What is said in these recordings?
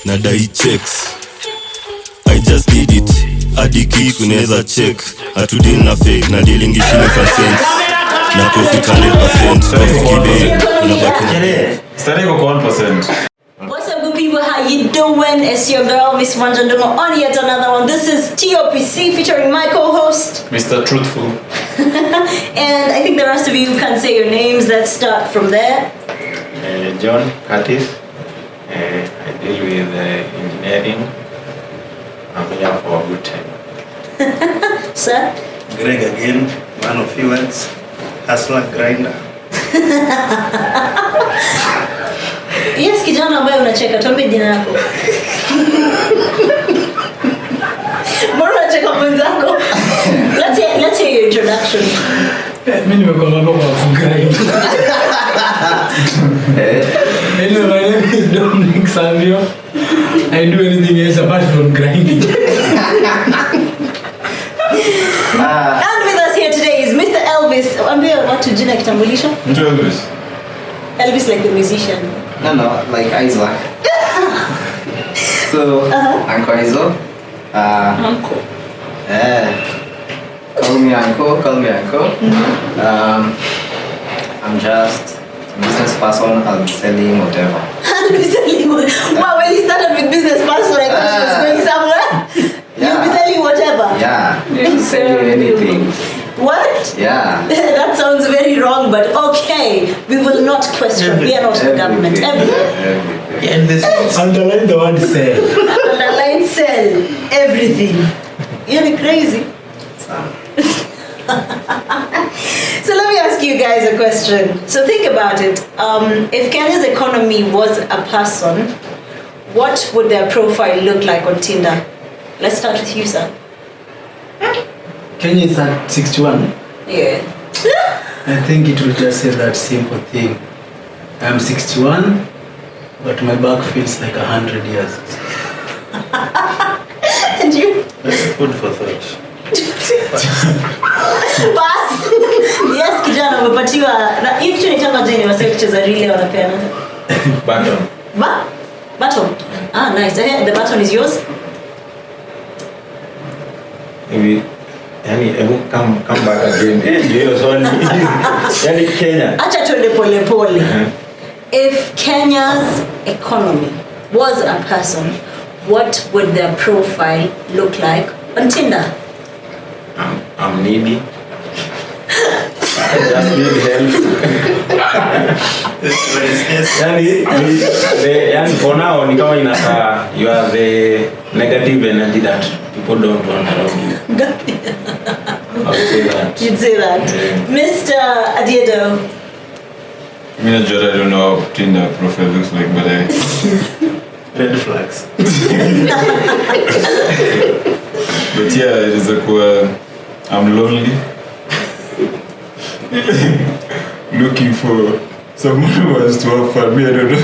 nadai checks. I just did it. Adiki kunaweza check. Atudini na fake na dealing shilling percent. Na profit 100%. Profit kibe unabaki na Starting with 1%. What's up, good people? How you doing? It's your girl, Miss Manjandungo, on yet another one. This is TOPC featuring my co-host, Mr. Truthful. and I think the rest of you can say your names. Let's start from there. John Curtis. I deal with engineering. I'm here for a good time. Sir? Greg again, man of few words, hustler, grinder. Yes, kijana ambaye unacheka, tuambie jina lako. Mbona unacheka mwenzako? Let's hear your introduction. Mimi nimekuwa mambo kwa grind. Hello, my name is Dominic Savio. I do anything else apart from grinding. And with us here today is Mr. Elvis. Ambia watu jina kitambulisho. Mtu Elvis. Elvis like the musician. No, like Isaac. So, Uncle Izo. Uncle. Call me uncle. I'm just a business person. I'll be selling whatever. I'll be selling what? Wow, when he started with business person, I thought she was going somewhere. Yeah. You'll be selling whatever. Yeah, I'll sell you anything. What? Yeah. That sounds very wrong, but okay. We will not question. We are not the government. Everything. And this Underline the word sell. Underline sell everything. You're crazy. So let me ask you guys a question. So think about it. If Kenya's economy was a person, what would their profile look like on Tinder? Let's start with you, sir. Kenya is at 61. Yeah. I think it will just say that simple thing. I'm 61, but my back feels like 100 years. And you? That's food for thought. Pass. Yes, kijana umepatiwa. Na hivi tunaitanga jeni wase kucheza relay wanapeana. Baton. Baton. Ah, nice. The baton is yours. Maybe. Come back again. Kenya. Acha tuende pole pole. If Kenya's economy was a person, what would their profile look like on Tinder? I'm needy. I just need help. Yani for now ni kama inaka you are the negative energy that people don't want around you. I would say that. You'd say that. Yeah. Mr. Adiedo. I don't know how Tinder profile looks like, but Red flags. but yeah, it is I'm lonely. Looking for someone who wants to have fun. I don't know.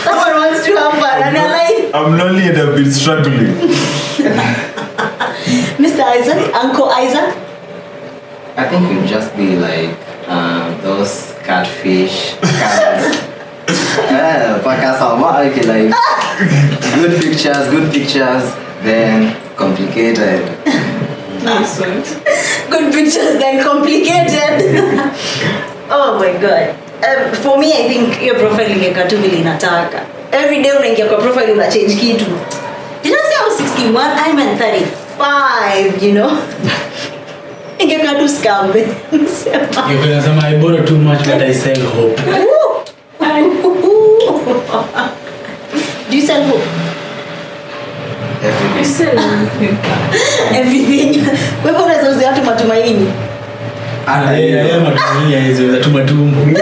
Someone wants to have fun and you're like, I'm lonely and I've been struggling. Mr. Isaac, Uncle Isaac. I think we'll just be like those catfish cats. Okay, like good pictures, then complicated. Nice one. Good pictures, then complicated. Oh my god. For me, I think your profile ingeka tu vile inataka. Every day unaingia kwa profile una change kitu. Did I say I was 61? I'm at 35, you know. Ingeka tu scam. You're gonna say I borrow too much, but I sell hope. Do you sell hope? Everything. Wewe unaweza uzia watu matumaini. Matumaini hizo za tumatumbo.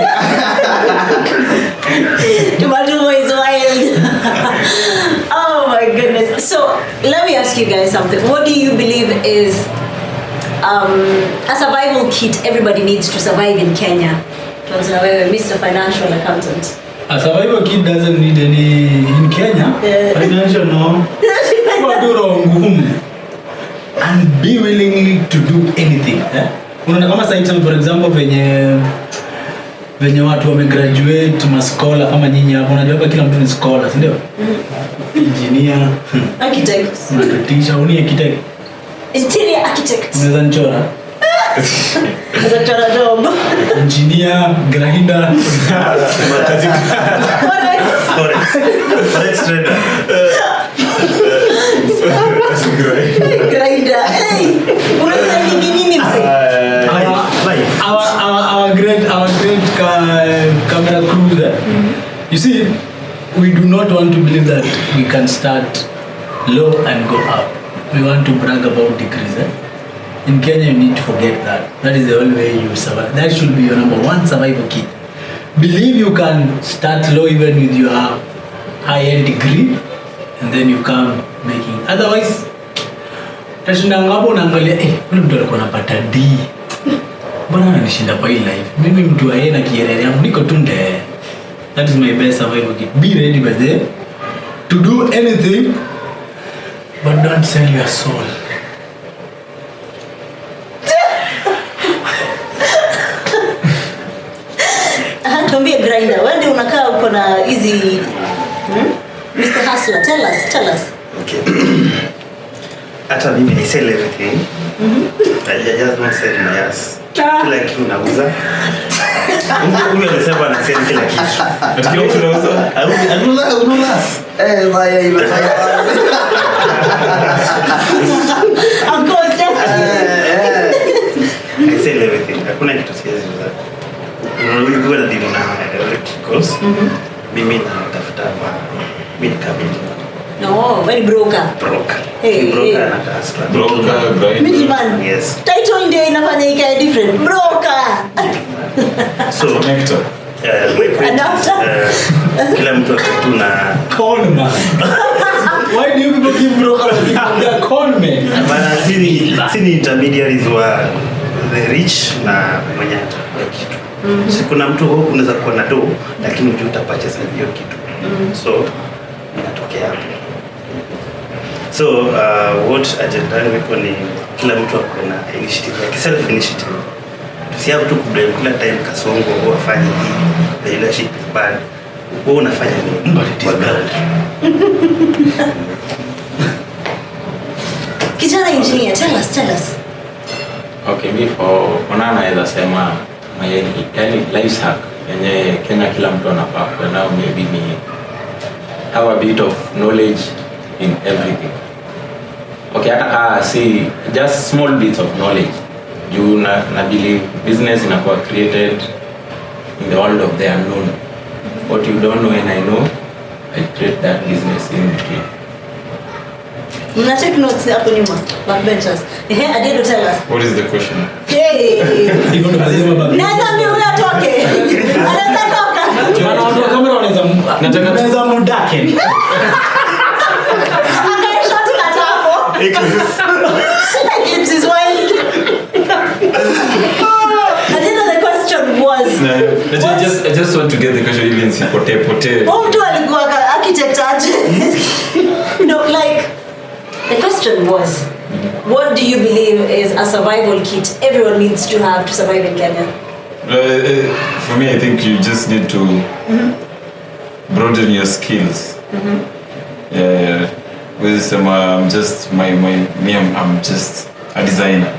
Tumatumbo is wild. Oh my goodness. So let me ask you guys something. What do you believe is a survival kit everybody needs to survive in Kenya? Tuanze wewe, Mr. Financial Accountant. A survival kit doesn't need any in Kenya. Financial no. And be willing to do anything. Unaona kama sasa for example venye venye watu wamegraduate maskola kama nyinyi hapo, unajua hapa kila mtu ni scholar, si ndio? Engineer, Architect. unatutisha uni architect. Interior architect. Unaweza nichora? Unaweza kuchora job. Engineer, grinder. Forex trader. Grinder. Hey, unaweza nini mse? Our great camera crew there. You see, we do not want to believe that we can start low and go up. We want to brag about decrease. In Kenya, you need to forget that. That is the only way you survive. That should be your number one survival kit. Believe you can start low even with your high-end degree, and then you come making. Otherwise, tashinda ngapo unaangalia ule mtu alikuwa anapata D. Bwana ananishinda kwa hii life. Mimi mtu aye na kierere yangu niko tunde. That is my best survival kit. Be ready by the to do anything, but don't sell your soul. Tuambie grinder. Wewe ndio unakaa uko na hizi Mr. Hustler, tell us. Okay. Hata mimi I sell everything. I just don't sell my ass. Kila kitu nauza. Huyu anasema na sell kila kitu. Kila kitu nauza. Anauza. Maya inafanya. Of course, I sell everything. Hakuna kitu siwezi uza. Wewe na dini na electricals. Mimi natafuta mimi kabisa. no, very broker. Hey, Broker hey. na kasra. Broker, Middleman. Yes. Title ndio inafanya ikae different. Broker. So connector. my point Adapter. is, kila mtu akitu na Con man. Why do you people give broker people? They are con men. bana sini intermediaries wa the rich na mwenye atakuwa kitu. Si kuna mtu huko unaweza kuwa na do lakini hujui utapurchase hiyo kitu. So inatokea hapo. So what agenda wiko ni kila mtu akwe na initiative, like self initiative. Tusihavu tu kublame kila time Kasongo au afanye hii, the leadership is bad. Wewe unafanya nini? But it is bad. Kijana engineer, tell us. Okay, me for ona naweza sema yani life hack yenye Kenya kila mtu anafaa kwa nao maybe ni have a bit of knowledge in everything. Okay, hata see just small bits of knowledge. You na believe business inakuwa created in the world of the unknown. What you don't know and I know, I create that business in between. Mna take notes hapo nyuma. Backbenchers. Adedo, tell us. What is the question? Hey. Hivyo ndo lazima babu. Naweza mimi huyo atoke. Anaweza toka. Maana watu wa kamera wanaweza mudake. Akae shot kata hapo. Eclipse is wild. I didn't know the question was. I just want to get the question even si pote. Mtu alikuwa architect aje. No, like the question was, what do you believe is a survival kit everyone needs to have to survive in Kenya? For me, I think you just need to broaden your skills. Yeah. With I'm just I'm just a designer.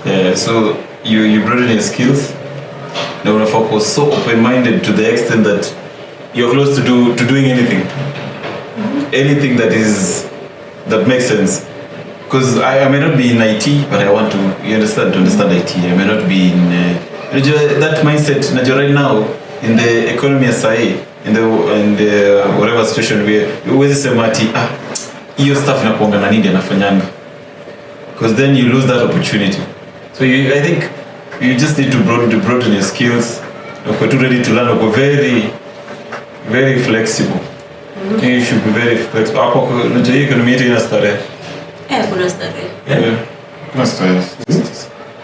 Yeah. So you broaden your skills. Now when focus so open-minded to the extent that you're close to doing anything. Anything that makes sense. Because I may not be in IT, but I want to understand IT. I may not be in that mindset. Right now, in the economy aside, in the whatever situation we always say mati hiyo stuff inakuanga na nini anafanyanga. Because then you lose that opportunity. So I think you just need to broaden your skills. You're too ready to learn. You're very, very flexible. You should be very flexible. Hapo unajua hii economy yetu ina starehe. Kuna starehe. Kuna starehe.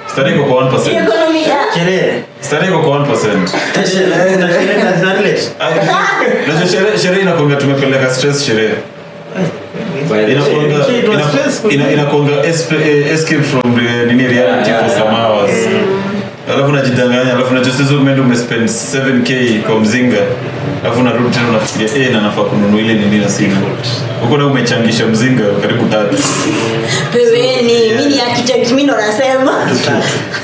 Starehe iko kwa 1%. Economy. Starehe iko kwa 1%. Unajua sherehe inakuanga tumepeleka stress sherehe. Inakuanga escape from reality for some hours. alafu unajidanganya, alafu unachosezo umeenda umespend 7k kwa mzinga, alafu unarudi tena unafikiria na nafaa kununua ile nini na sina. Huko na umechangisha mzinga karibu 3. Peweni, mimi ni architect, mimi ndo nasema.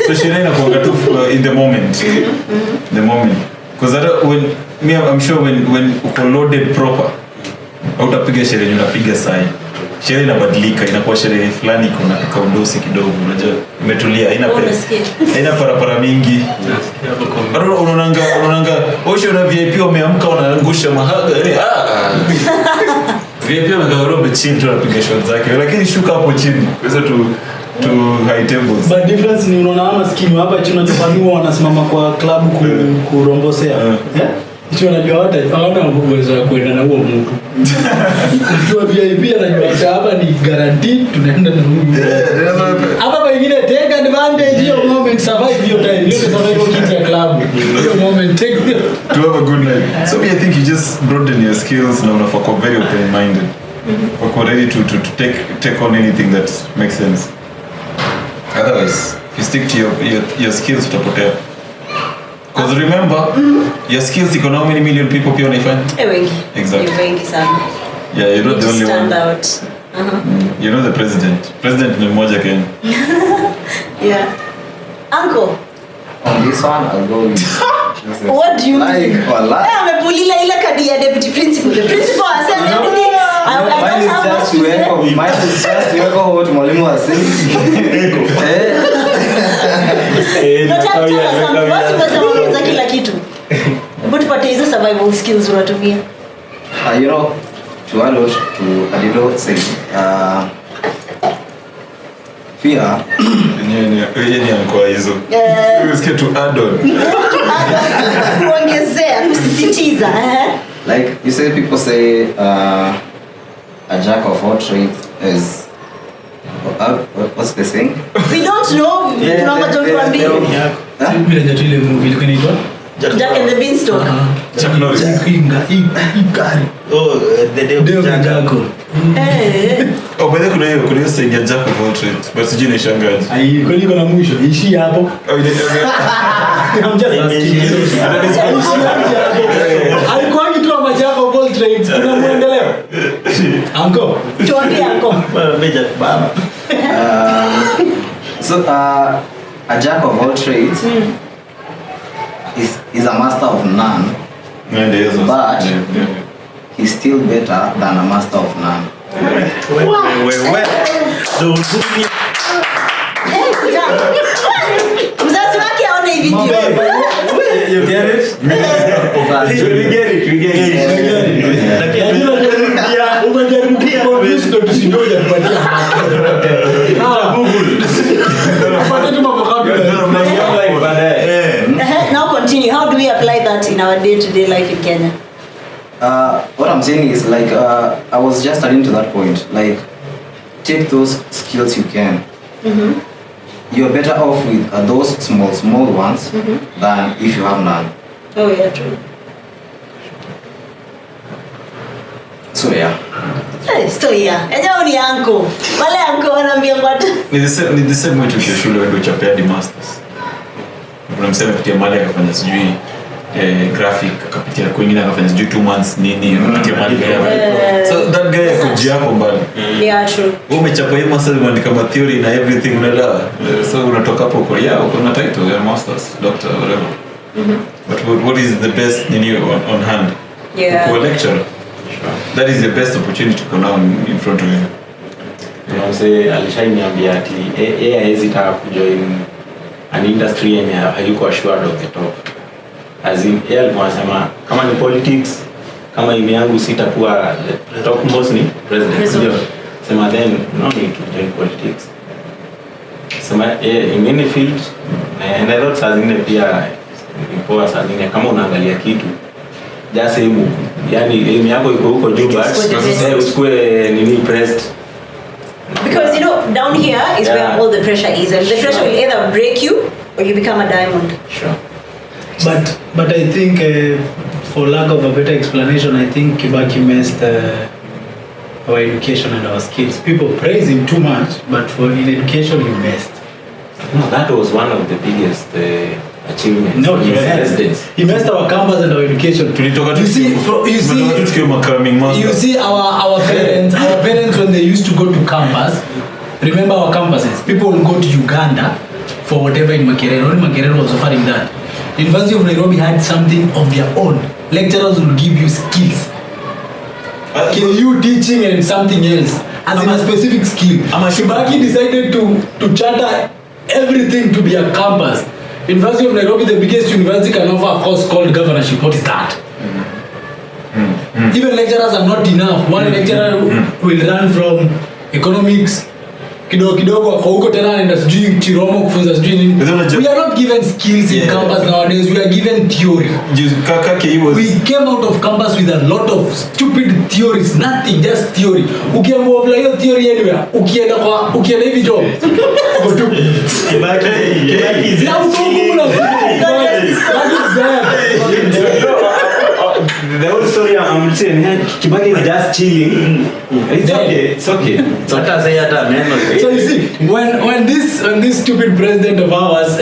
So sherehe inakuwa tu in the moment. The moment. Because when I'm sure when uko loaded proper, hautapiga sherehe unapiga sai. Sherehe inabadilika, inakuwa sherehe fulani kuna pika udosi kidogo, unajua imetulia, haina parapara mingi. Unaonanga osho na VIP wameamka wanaangusha mahaga. VIP wamekaorobe chini tu wanapiga shot zake, lakini shuka hapo chini pesa tu high tables. But difference ni unaona maskini hapa chini wanafanywa wanasimama kwa club kurombosea. Hicho unajua hawana uwezo wa kwenda na huo mtu. Mtu wa VIP anajua hapa ni guaranteed tunaenda na huyu. Hapa wengine take advantage hiyo moment, survive hiyo time. Hiyo survive kitu ya club. Hiyo moment take to have a good night. So I think you just broaden your skills now for very open minded. For ready to take on anything that makes sense. Otherwise, if you stick to your skills utapotea. Because remember, your skills iko na how many million people pia wanaifanya? Wengi. Exactly. Wengi sana. Yeah, you're not the only stand one. Out. You're not the president. President ni mmoja Kenya. Yeah. Uncle. On this one, I'll go with What do you like, mean? Like, amepulila ile kadi ya deputy principal. The principal has said everything. mine is just to echo what mwalimu was saying. Unaweza kila kitu. But tupate hizo survival skills unatumia. You know, to add to Adido say, fear. Yeye ankoa hizo. Usikie to add on. Kuongezea, kusisitiza. Like you say, people say a jack of all trades is what's the saying? We don't know. Tunaomba tu tuambie. Mimi najua ile movie ilikuwa inaitwa Jack and the Beanstalk. Chuck Norris. Igari. Oh, the day of Jack. Oh, but kuna hiyo saying ya jack of all trades. But sijui ni shangaji. Ai, kwani iko na mwisho? Ishi hapo. Oh, I'm just asking. Alikuwa kitu wa jack of all trades. Kuna muendeleo. Anko. Tuambie anko. Meja baba. So a jack of all trades is a master of none. But he's still better than a master of none. Mzazi wake aone hii video. You get it? We get it. Umejaribu kuconvince ndo tusindoja kupatia. Now continue. How do we apply that in our day-to-day life in Kenya? What I'm saying is like I was just adding to that point. Like take those skills you can. You're better off with those small ones than if you have none. Oh yeah, true. So yeah. So yeah. Enyewe ni anko. Wale anko wanaambia ngwata. Ni the same way tukiwa shule wewe uchapea di masters. Kuna msema kutia mali akafanya sijui graphic akapitia kwingine akafanya sijui 2 months nini akapitia mali so that guy akujia hapo mbali. Yeah, true. Wewe umechapa hiyo masters ni kama theory na everything unaelewa. So unatoka hapo kwa uko na title ya masters, doctor whatever. But what is the best on hand? Yeah. For lecture. That is the best opportunity to come down in front of you. Mzee alishaniambia ati yeye hawezi taka kujoin an industry yenye hayuko assured of the top. As in yeye alikuwa anasema kama ni politics, kama ime yangu sitakuwa the top most ni president. Sema then no need to join politics. Sema in any field and I thought saa zingine pia nipoa saa zingine kama unaangalia kitu just say move. Yani elimu yako iko huko juu but usikue nini impressed. Because down here is where all the pressure is, and the pressure will either break you or you become a diamond. Sure. But I think for lack of a better explanation, I think Kibaki messed our education and our skills. People praise him too much, but in education he messed. No, that was one of the biggest achievements. No, of his presidency. he messed our campus and our education. Tulitoka You see, tukiwa macramming master. you see our parents when they used to go to campus, remember our campuses, people will go to Uganda for whatever in Makerere. Only Makerere was offering that. University of Nairobi had something of their own. Lecturers will give you skills. KU teaching and something else as in a specific skill. Kibaki decided to charter everything to be a campus. University of Nairobi, the biggest university, can offer a course called governorship. What is that? Even lecturers are not enough. One lecturer will run from economics kidogo kwa huko tena anaenda sijui Chiromo kufunza sijui nini. We are not given skills in campus nowadays. We are given theory. We came out of campus with a lot of stupid theories. Nothing, just theory. Ukiamua apply hiyo theory anywhere, ukienda hivi job. Kibaki is the whole story I'm saying Kibaki is just chilling. It's okay. So you see, when this stupid president of ours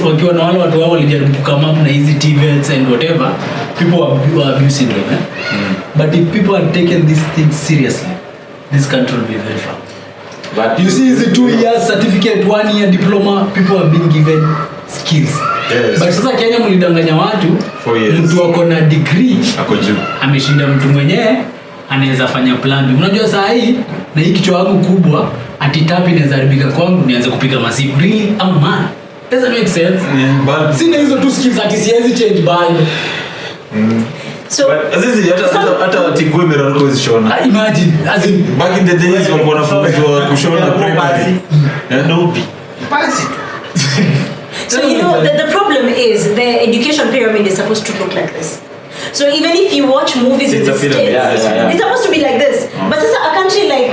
wakiwa na wale watu wao walijaribu come up na hizi TVETs and whatever, people were abusing them. But if people had taken these things seriously, this country will be very far. But you see, the 2 years certificate, 1 year diploma, people are being given skills. Yes. But sasa Kenya mlidanganya watu, 4 years. mtu wako na degree ako juu ameshinda mtu mwenyewe anaweza fanya plan. Unajua saa hii na hii kichwa yangu kubwa ati tapi inaweza haribika kwangu nianze kupiga masiku. Really? I'm man. Doesn't make sense. but Sina hizo tu skills ati siwezi change bali. So azizi hata tigwe mirror kwa zishona. Imagine as in Back in the days walikuwa wanafunzwa kushona primary. Nope. So you know the problem is the education pyramid is supposed to look like this. So even if you watch movies in It's the a States, pyramid, yeah. it's supposed to be like this. But since a country like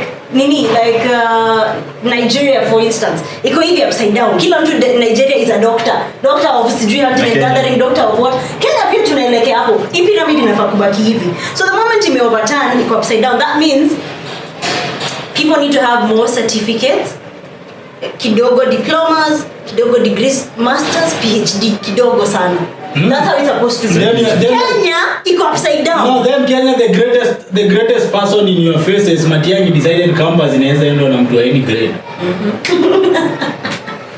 Nigeria, for instance, iko hivi upside down. Kila mtu Nigeria is a doctor of sijui hunting and gathering, doctor of what. Kenya pia tunaelekea hapo. Hii pyramid inafaa kubaki hivi. So the moment ime overturn iko upside down, that means people need to have more certificates, kidogo diplomas, kidogo degrees, masters, PhD, kidogo sana. That's how it's supposed to be. Kenya iko upside down. No, then Kenya the greatest person in your face is Matiang'i decided campus inaweza enda na mtu any grade.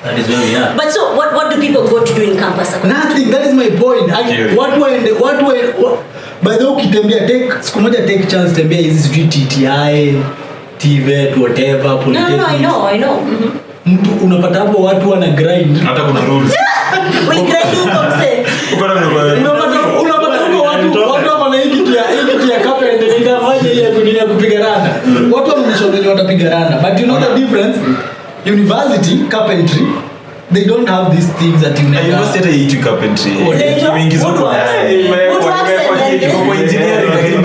That is where we are. But so what do people go to do in campus? Nothing. That is my point. By the way, ukitembea siku moja take chance tembea hizi sijui TTI, TVET, whatever, polytechnic. No, I know. Mtu unapata hapo watu wana grind. Hata kuna rules. We grind huko mse. Unapata huko watu wana hiki tia carpenter inafanya hii ya kunia kupiga randa. Watu wameshoneni watapiga randa. But you know the difference? University carpentry, they don't have these things that you never. You must say you carpentry. Imeingizwa kwa engineering lakini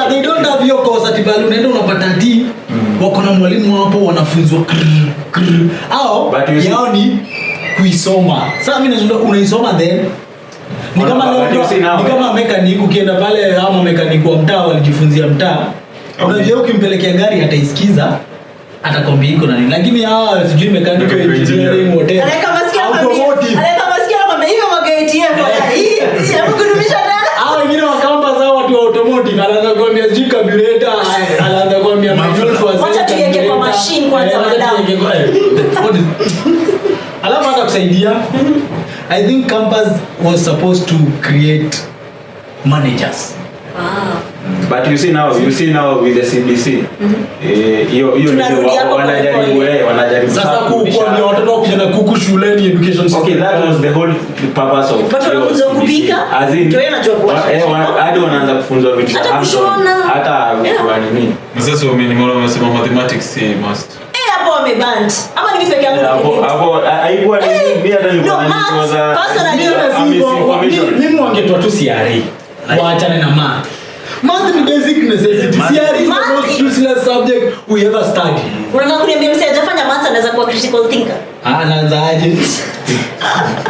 they don't have your course at bali unaenda unapata ati wako na mwalimu hapo wanafunzwa au yao ni kuisoma. Sasa mimi nasema unaisoma then ni kama mechanic ukienda pale ama mechanic wa mtaa walijifunzia mtaa. Unajua ukimpelekea gari ataisikiza atakwambia iko nani, lakini hawa sijui mechanical engineering whatever automotive hiyo mageti hapo hii ya kudumisha dala hao wengine wa campus hao watu wa automotive anaanza kuambia sijui carburetor anaanza kuambia mafuta wacha tuweke kwa machine kwanza madam. Alafu hata kusaidia I think campus was supposed to create managers. But you see now with the CBC hiyo wanajaribu sasa kuambia watoto kuja na kuku shuleni education system. Okay, that was the whole purpose of but wanafunzwa kupika as in hadi wanaanza kufunzwa vitu hata nini sasa nimeona wamesema mathematics si must hapo wameband ama ni peke yangu hapo haikuwa ni mimi hata nilikuwa nilizoza mimi wangetwa tu CRE waachane na math. Math ni basic necessity. CRE is the most useless subject we ever study. Unataka kuniambia msee hajafanya math anaweza kuwa critical thinker? Anaanzaje?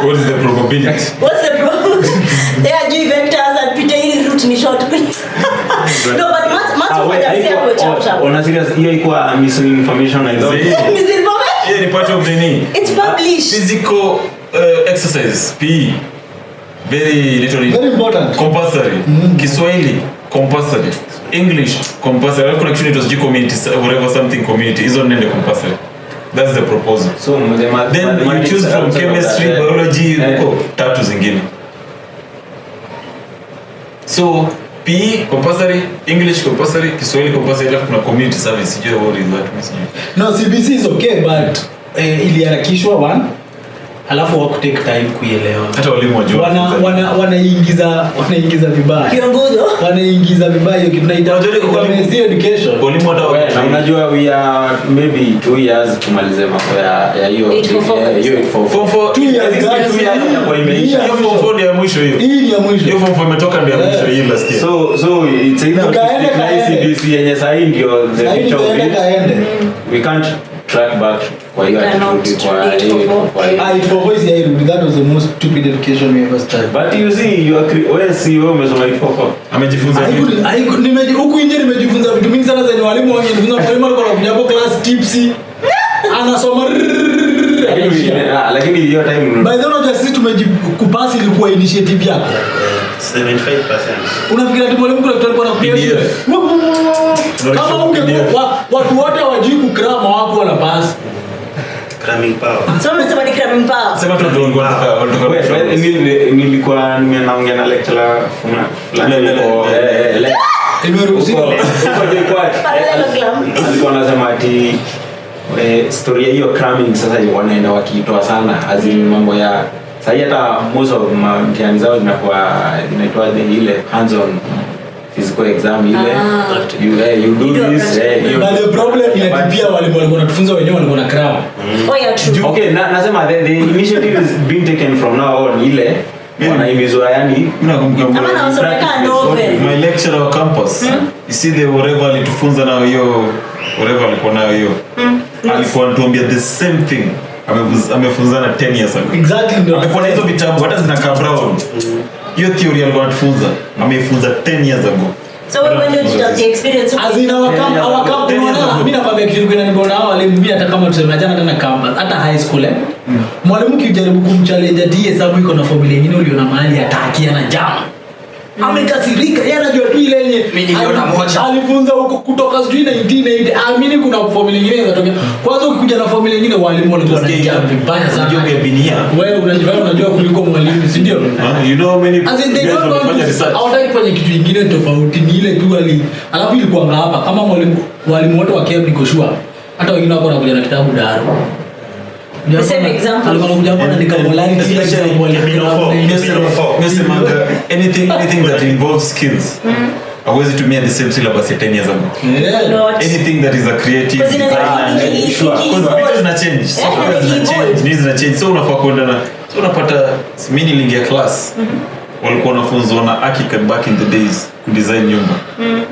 What is the probability? What's the problem? They are doing vectors and pretending root ni short. No, but math for them say kwa chap chap. Ona serious hiyo ilikuwa misinformation na hizo. Misinformation. Yeah, ni part of the nini. It's published. Physical exercise, PE. Very literally Very important. compulsory. Kiswahili compulsory. English compulsory. Kuna kitu inaitwa community whatever something community. Hizo nende compulsory. That's the proposal. So Then you choose from chemistry, biology, huko tatu zingine. So PE compulsory, English compulsory, Kiswahili compulsory, alafu kuna community service. Sijui what is that message. No, CBC is okay but iliharakishwa one alafu wa take time kuielewa. Hata walimu wajua. Wanaingiza vibaya. Kiongozo. Wanaingiza vibaya hiyo kitu tunaita education. Walimu hata na unajua we are maybe 2 years tumalize mambo ya hiyo 844. Form 4 2 years kwa imeisha. hiyo form 4 ndio ya mwisho hiyo. Hii ni ya mwisho. Hiyo form 4 imetoka ndio ya mwisho hii last year. So it's either CBC yenye sahi ndio the future of it. We can't track back kwa hiyo attitude kwa For voice ya irudi, that was the most stupid education we ever started. but you see you are wewe umesoma hipo Amejifunza vitu. Huku nje nimejifunza vitu mingi sana zenye walimu wangenifunza. Mwalimu alikuwa anakuja hapo class tipsy anasoma lakini hiyo time by the way just tumejikupasi ilikuwa initiative yako 75%. unafikiri ati mwalimu kuna kitu alikuwa anakupigia kama ungekuwa watu wote wajibu krama wako wana pass Cramming power. So unasema ni cramming power. Sema tu ndio walikuwa nilikuwa nimeongea na lecturer fulani imeruhusiwa alikuwa anasema ati story hiyo cramming sasa wanaenda wakiitoa sana azin mambo ya sasa hata most of mtihani zao zinakuwa inaitwa ile hands on physical exam ile you do this but the problem inatibia walimu walikuwa wanatufunza wenyewe walikuwa na cram. Oh yeah, true. Okay, nasema the initiative is being taken from now on ile wanaimizwa yani nakumbuka Kama unasomeka novel. my lecturer wa campus you see the whatever alitufunza nayo hiyo whatever alikuwa nayo hiyo alikuwa anatuambia the same thing amefunzana 10 years ago Exactly ndio. amekuwa na hizo vitabu hata zinakaa brown hiyo theory alikuwa anatufunza ameifunza 10 years ago. So when did you have the experience of Azina wakamu mimi nakwambia kitu kuna nimeona hao walimu mimi hata kama tuseme jana tena campus hata high school mwalimu kijaribu kumchallenge ati hesabu iko na formula nyingine uliona mahali atakia na jam amekasirika yeye anajua tu ile yenye milioni moja alifunza huko kutoka sijui 1980 amini kuna formula nyingine inatokea kwanza ukikuja na formula nyingine walimu walikuwa na jam vibaya sana unajua binia wewe unajua kuliko mwalimu si ndio you know many as in they don't want to hawataki kufanya kitu kingine tofauti ni ile tu alafu ilikuwa hapa kama walimu wote wa KM niko sure hata wengine wako na kuja na kitabu daro the same example. alikuwa anakuja hapa na nikamolani anything that involves skills hawezi tumia the same syllabus 10 years ago. Not. Anything that is a creative Because zina change software zina change so unafaa kuenda na so unapata meaning ya class walikuwa wanafunzwa na ArchiCAD back in the days ku design nyumba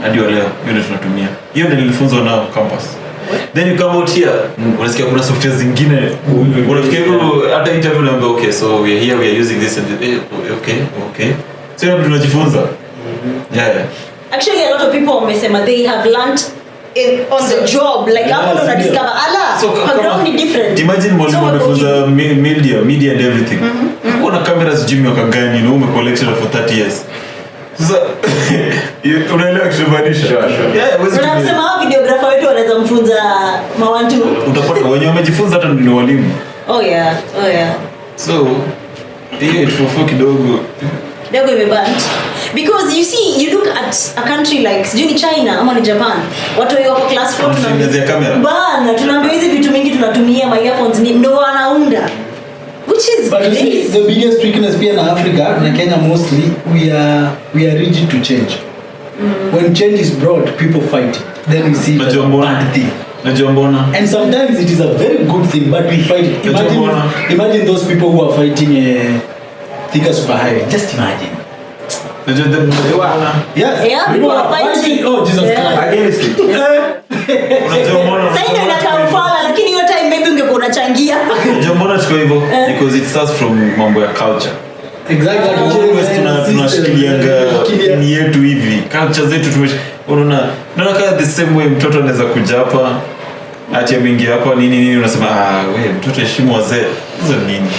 hadi leo hiyo ndio tunatumia hiyo ndio nilifunzwa na campus. Then you come out here unasikia kuna software zingine unafikia hata interview unaambia okay so we are here we are using this and okay so ndio tunajifunza yeah. Actually a lot of people wamesema they have learned on the job like hapo ndo discover so background is different. Imagine mwalimu amefunza media and everything kuna cameras jimmy wakagani na ume collection for 30 years sasa unaelewa kishobadisha Unasema hao videographer wetu wanaweza mfunza mawantu utapata wenye wamejifunza hata ndio walimu. Oh yeah So hiyo for kidogo imeband because you see you look at a country like sijui ni China ama ni Japan watu wako class 4 tunaongezea kamera bana tunaambia hizi vitu mingi tunatumia my earphones ni ndo wanaunda which is but you see, the biggest weakness pia na Africa na Kenya mostly we are rigid to change. When change is brought people fight it. Then we see it as a bad thing. And sometimes it is a very good thing but we fight it. Imagine those people who are fighting Thika Superhighway. Just imagine. Yeah, people are fighting. Oh Jesus Christ. against it Sasa inakamfala lakini hiyo time maybe ungekuwa unachangia. Mbona tuko hivyo because it starts from mambo ya culture. Exactly. Tunashikilianga ni yetu hivi culture zetu unaona kama the same way mtoto anaweza kuja hapa ati ameingia hapo nini unasema wewe mtoto heshimu wazee hizo nini.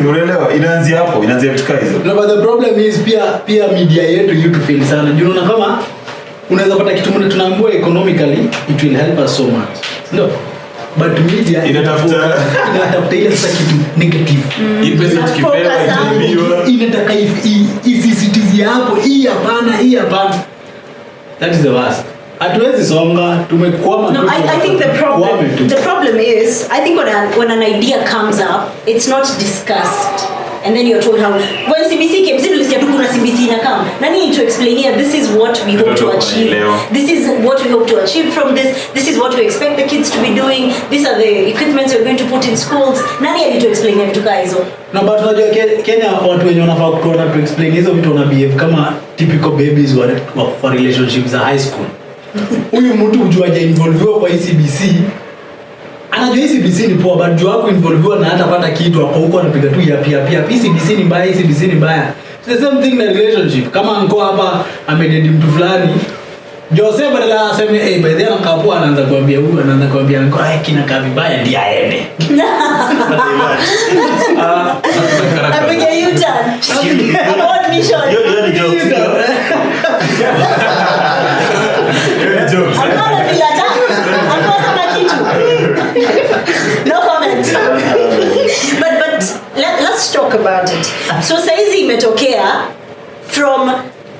Unaelewa, inaanzia hapo, inaanzia vitu kama hizo. No, but the problem is pia media yetu you to feel sana. Unaona kama unaweza pata kitu mmoja tunaambiwa economically it will help us so much. No. But media inatafuta ile sasa kitu negative. Hii pesa tukipewa inataka isisitizie hapo hii hapana. That is the worst. Hatuwezi songa, tumekwama. No, I think the problem is, I think when an idea comes up, it's not discussed. And then you're told how when CBC came, seriously, kuna CBC na come. Nani to explain here, this is what we hope to achieve. This is what we hope to achieve from this. This is what we expect the kids to be doing. These are the equipments we're going to put in schools. Nani ali to explain vitu kama hizo? No, but unajua Kenya watu wenye wanafaa kutuona to explain hizo vitu wana behave kama typical babies wa relationships za high school. Huyu mtu ujuaje involved kwa CBC? Anajua CBC ni poa, but juu wako involved na hata pata kitu hapo huko anapiga tu ya pia. CBC ni mbaya, CBC ni mbaya. It's the same thing na relationship. Kama anko hapa amededi mtu fulani, Jose badala aseme by the way anakapo anaanza kuambia anko kina kavi baya ndiye aende. Apiga U-turn. About mission. Yo ni joke. No comment. but let's talk about it. So saizi imetokea from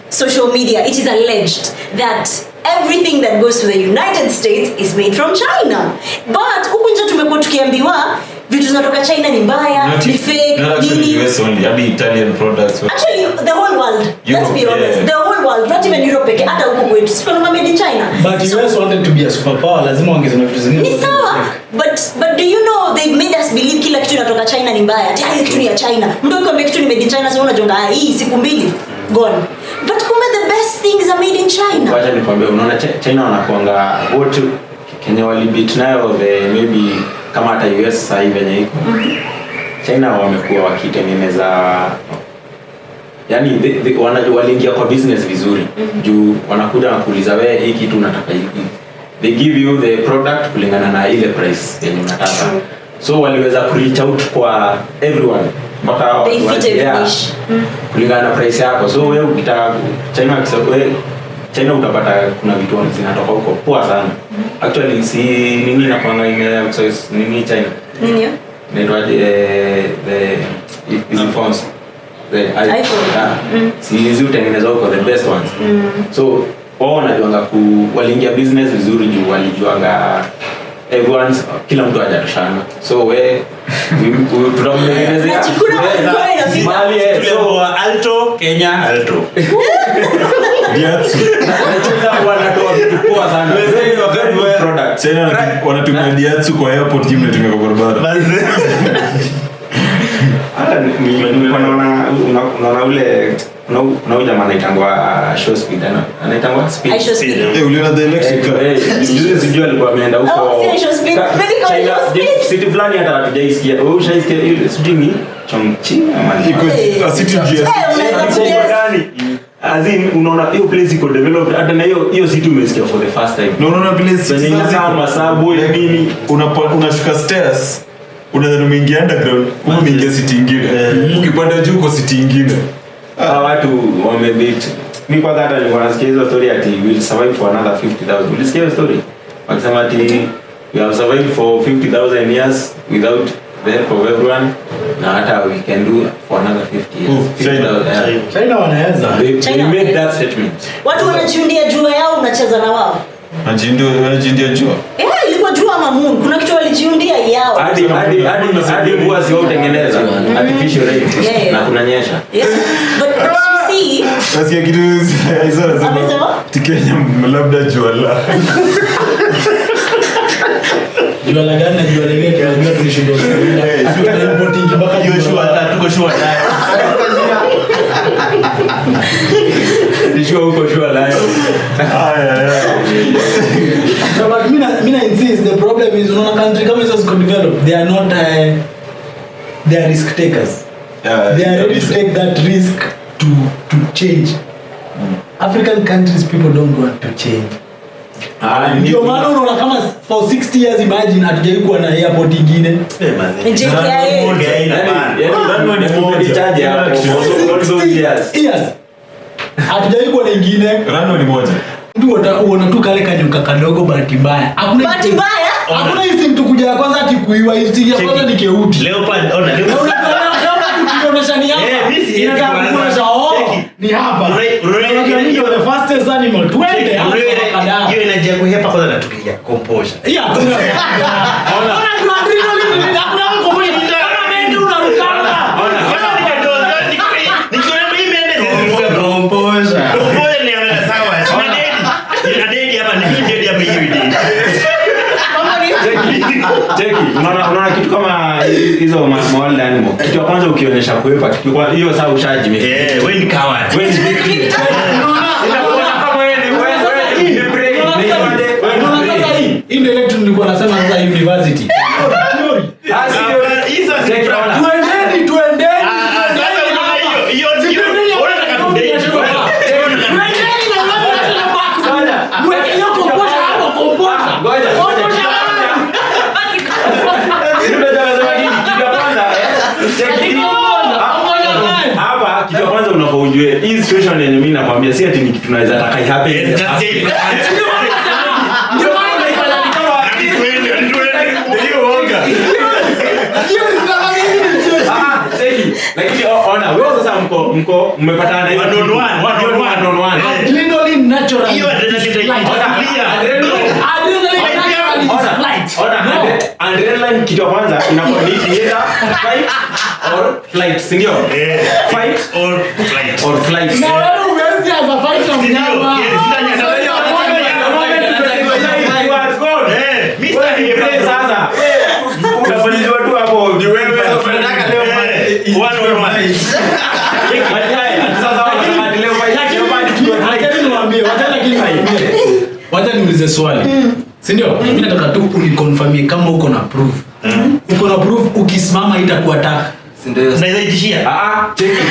social media. It is alleged that everything that goes to the United States is made from China. But huku nje tumekuwa tukiambiwa vitu zinatoka China ni mbaya, ni fake, nini. US only, hadi Italian products. Actually, the whole world. Let's be honest. Yeah. The whole world, not even Europe, hata huko kwetu. Sio kama made in China. But US wanted to be a superpower, lazima wangesema vitu zingine. Ni sawa. But do you know they've made us believe kila kitu inatoka China ni mbaya. Ati hiyo kitu ni ya China. Mtu ukiambia kitu ni made in China sio unajonga hii siku mbili gone. But kumbe the best things are made in China. Wacha nikwambie, unaona China wanakuanga wote Kenya walibit nayo maybe kama hata US sasa hivi yenye iko. China wamekuwa wakitengeneza, yani waliingia kwa business vizuri. Juu wanakuja na kuuliza wewe hii kitu unataka hivi. They give you the product kulingana na ile price yenye unataka. So waliweza reach out kwa everyone. Mpaka kulingana na price yako. So wewe ukitaka China utapata kuna vitu zinatoka huko poa sana. Actually si nini na kwanga nini China. Nini? The phones. The iPhone. Si hizi utengeneza huko the best ones. So wao wanajuanga waliingia business vizuri juu walijuanga everyone kila mtu hajatoshana. So we tutamtengenezea mali so Alto Kenya Alto. Diatsu. Wanatoa vitu poa sana. Product. China wanatumia Diatsu kwa airport gym natumia kwa barabara. Hata unaona ule una jamaa anaitangwa show speed anaitangwa speed. Uliona the election juzi sijui alikuwa ameenda huko city fulani hata hatujaisikia. Wewe ushaisikia ile sijui Chongqing ama iko city GS gani? Azin unaona hiyo place iko developed hata na hiyo city umesikia for the first time. No place kama subway nini unashuka stairs unaweza umeingia underground umeingia city nyingine. Ukipanda juu uko city nyingine. Watu wamebit. Mimi kwa hata nilikuwa nasikia hizo story ati will survive for another 50,000. Ulisikia hiyo story? Wakisema ati we have survived for 50,000 years without the help of everyone. Na hata we can do for another 50 years. China wanaweza. They made that statement. Watu wanajiundia jua yao unacheza na wao. Wanajiundia jua. Ilikuwa jua ama moon. Kuna kitu walijiundia yao. Hadi mvua sio utengeneza artificial rain na kunanyesha. But you see, nasikia kitu hizo nasema Kenya labda jua la. Jua la gani na jua lile tunajua tulishinda. Importing mpaka Joshua tuko sure naye. Nishua huko shua layo. So but mina insist the problem is unaona country kama hizo ziko developed they are not they are risk takers. They are ready to take that risk to change. African countries people don't want to change. Ndio maana unaona kama for 60 years imagine hatujai kuwa na airport ingine. Hatujai kuwa na ingine. Rano ni moja. Ndio unaona tu kale kanyuka kadogo bahati mbaya. Bahati mbaya? Hakuna hizi mtu kuja kwanza ati kuiwa hizi ya kwanza ni keuti. Leopard, ona Leopard. Inaonyesha ni hapa. Inataka kuonyesha ni hapa. Ndio the fastest animal. Twende hapa. Hiyo inajia kuhepa kwanza na tukilia composure. Yeah. Ona kuna adrenaline ni hakuna komoni. Kama mende unarukana. Ona. Nikiona mimi mende composure. Composure ni ana sawa. Sina dedi hapa ni dedi hapa hivi dedi. Cheki, unaona kitu kama hizo wild animal. Kitu ya kwanza ukionyesha kuepa kitu kwa hiyo saa ushajime. Wewe ni coward. Wewe ni victim. Kama wewe ni brave. Hii ndio ile tulikuwa nasema sasa university. Hizo Twendeni. Hapa kitu ya kwanza unafaa ujue hii situation yenye mimi nakwambia si ati ni kitu tunaweza taka happen. Lakini ona wewe sasa mko mmepatana hivi one on one. Adrenaline natural. Hiyo adrenaline adrenaline kitu ya kwanza inakuwa ni either fight or flight, si ndio? Fight or flight. Na wewe uwezi as a fight of mnyama. Sasa unafanyizwa tu hapo ni wewe unataka leo wacha niulize swali. Si ndio? Mimi nataka tu uniconfirmie kama uko na proof. Uko na proof ukisimama itakuwa taka. Si ndio? Naweza itishia. Cheki.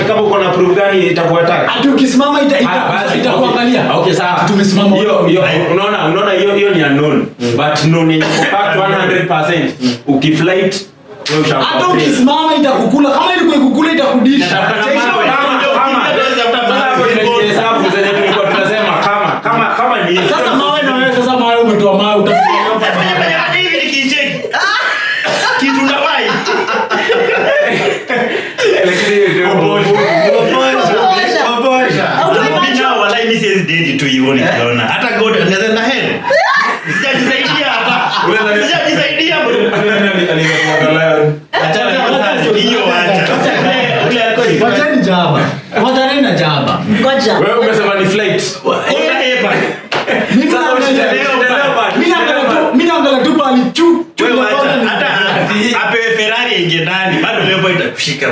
Kama uko na proof gani itakuwa taka? Ati ukisimama itakuangalia. Okay, sawa. Tumesimama. Hiyo unaona hiyo ni unknown. But known ni fact 100%. Ukiflight wewe ushakuwa. Hata ukisimama itakukula. Kama ilikuwa ikukula itakudisha. Kama ni sasa mawe na wewe sasa mawe umetoa mawe utafikia hivi nikicheki. Kitu ndawai. Tu hivyo nikiona hata God anaweza na hell. Sijajisaidia hapa. Sijajisaidia bro. Acha hiyo acha. Ule alikuwa Wachani jaba. Wachani na jaba. Ngoja. wewe umesema ni flight. unahepa. Mimi naangalia tu pale chu. Wewe acha hata apewe Ferrari ingie ndani bado leo itakushika.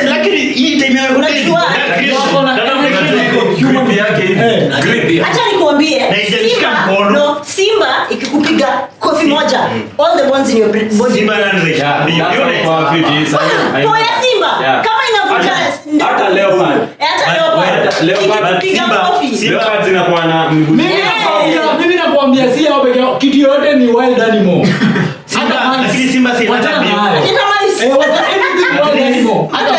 Lakini hii time ya unajua acha nikuambie Simba ikikupiga kofi moja all the bones in your body Simba poya Simba kama inavuta hata leopard ikipiga kofi Simba zinakuwa na mimi nakwambia si hao peke yao kitu yote ni wild animal lakini Simba si hata hata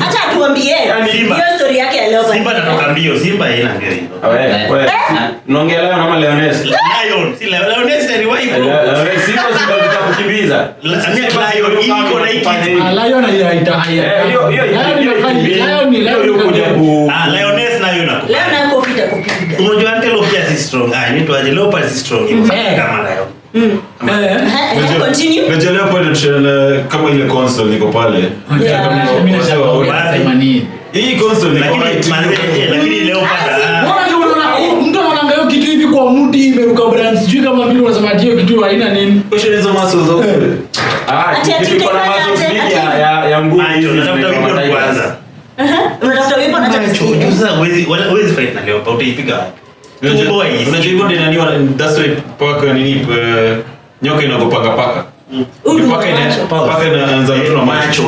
acha tuambie Simba. Hiyo story yake ya leopard. Simba anatoka mbio, Simba haina mbio hiyo. Wewe. Unaongea leo na Leones. Lion, si Leones ni wipe. Leones sio zitakukimbiza. Lion iko na hiki. Lion haita. Lioness nayo na. Leo na kupita kupiga. Unajua antelope pia si strong. Inaitwa leopard si strong. Kama lion. Continue. Unajua leopard kama ile console iko pale. Hii console lakini leopard mtu anaanga hiyo kitu hivi kwa mti imeruka brand sijui kama vile unasema hiyo kitu haina nini. question hizo muscles za kule. Kitu iko na muscles ya nguvu. Unatafuta vipi kwanza? Unatafuta vipi na tatizo. Sasa huwezi fight na leopard utaipiga wapi? Unajua hivyo ndio nani that's why paka nini nyoka inagopanga paka. Paka inaanza mtu na macho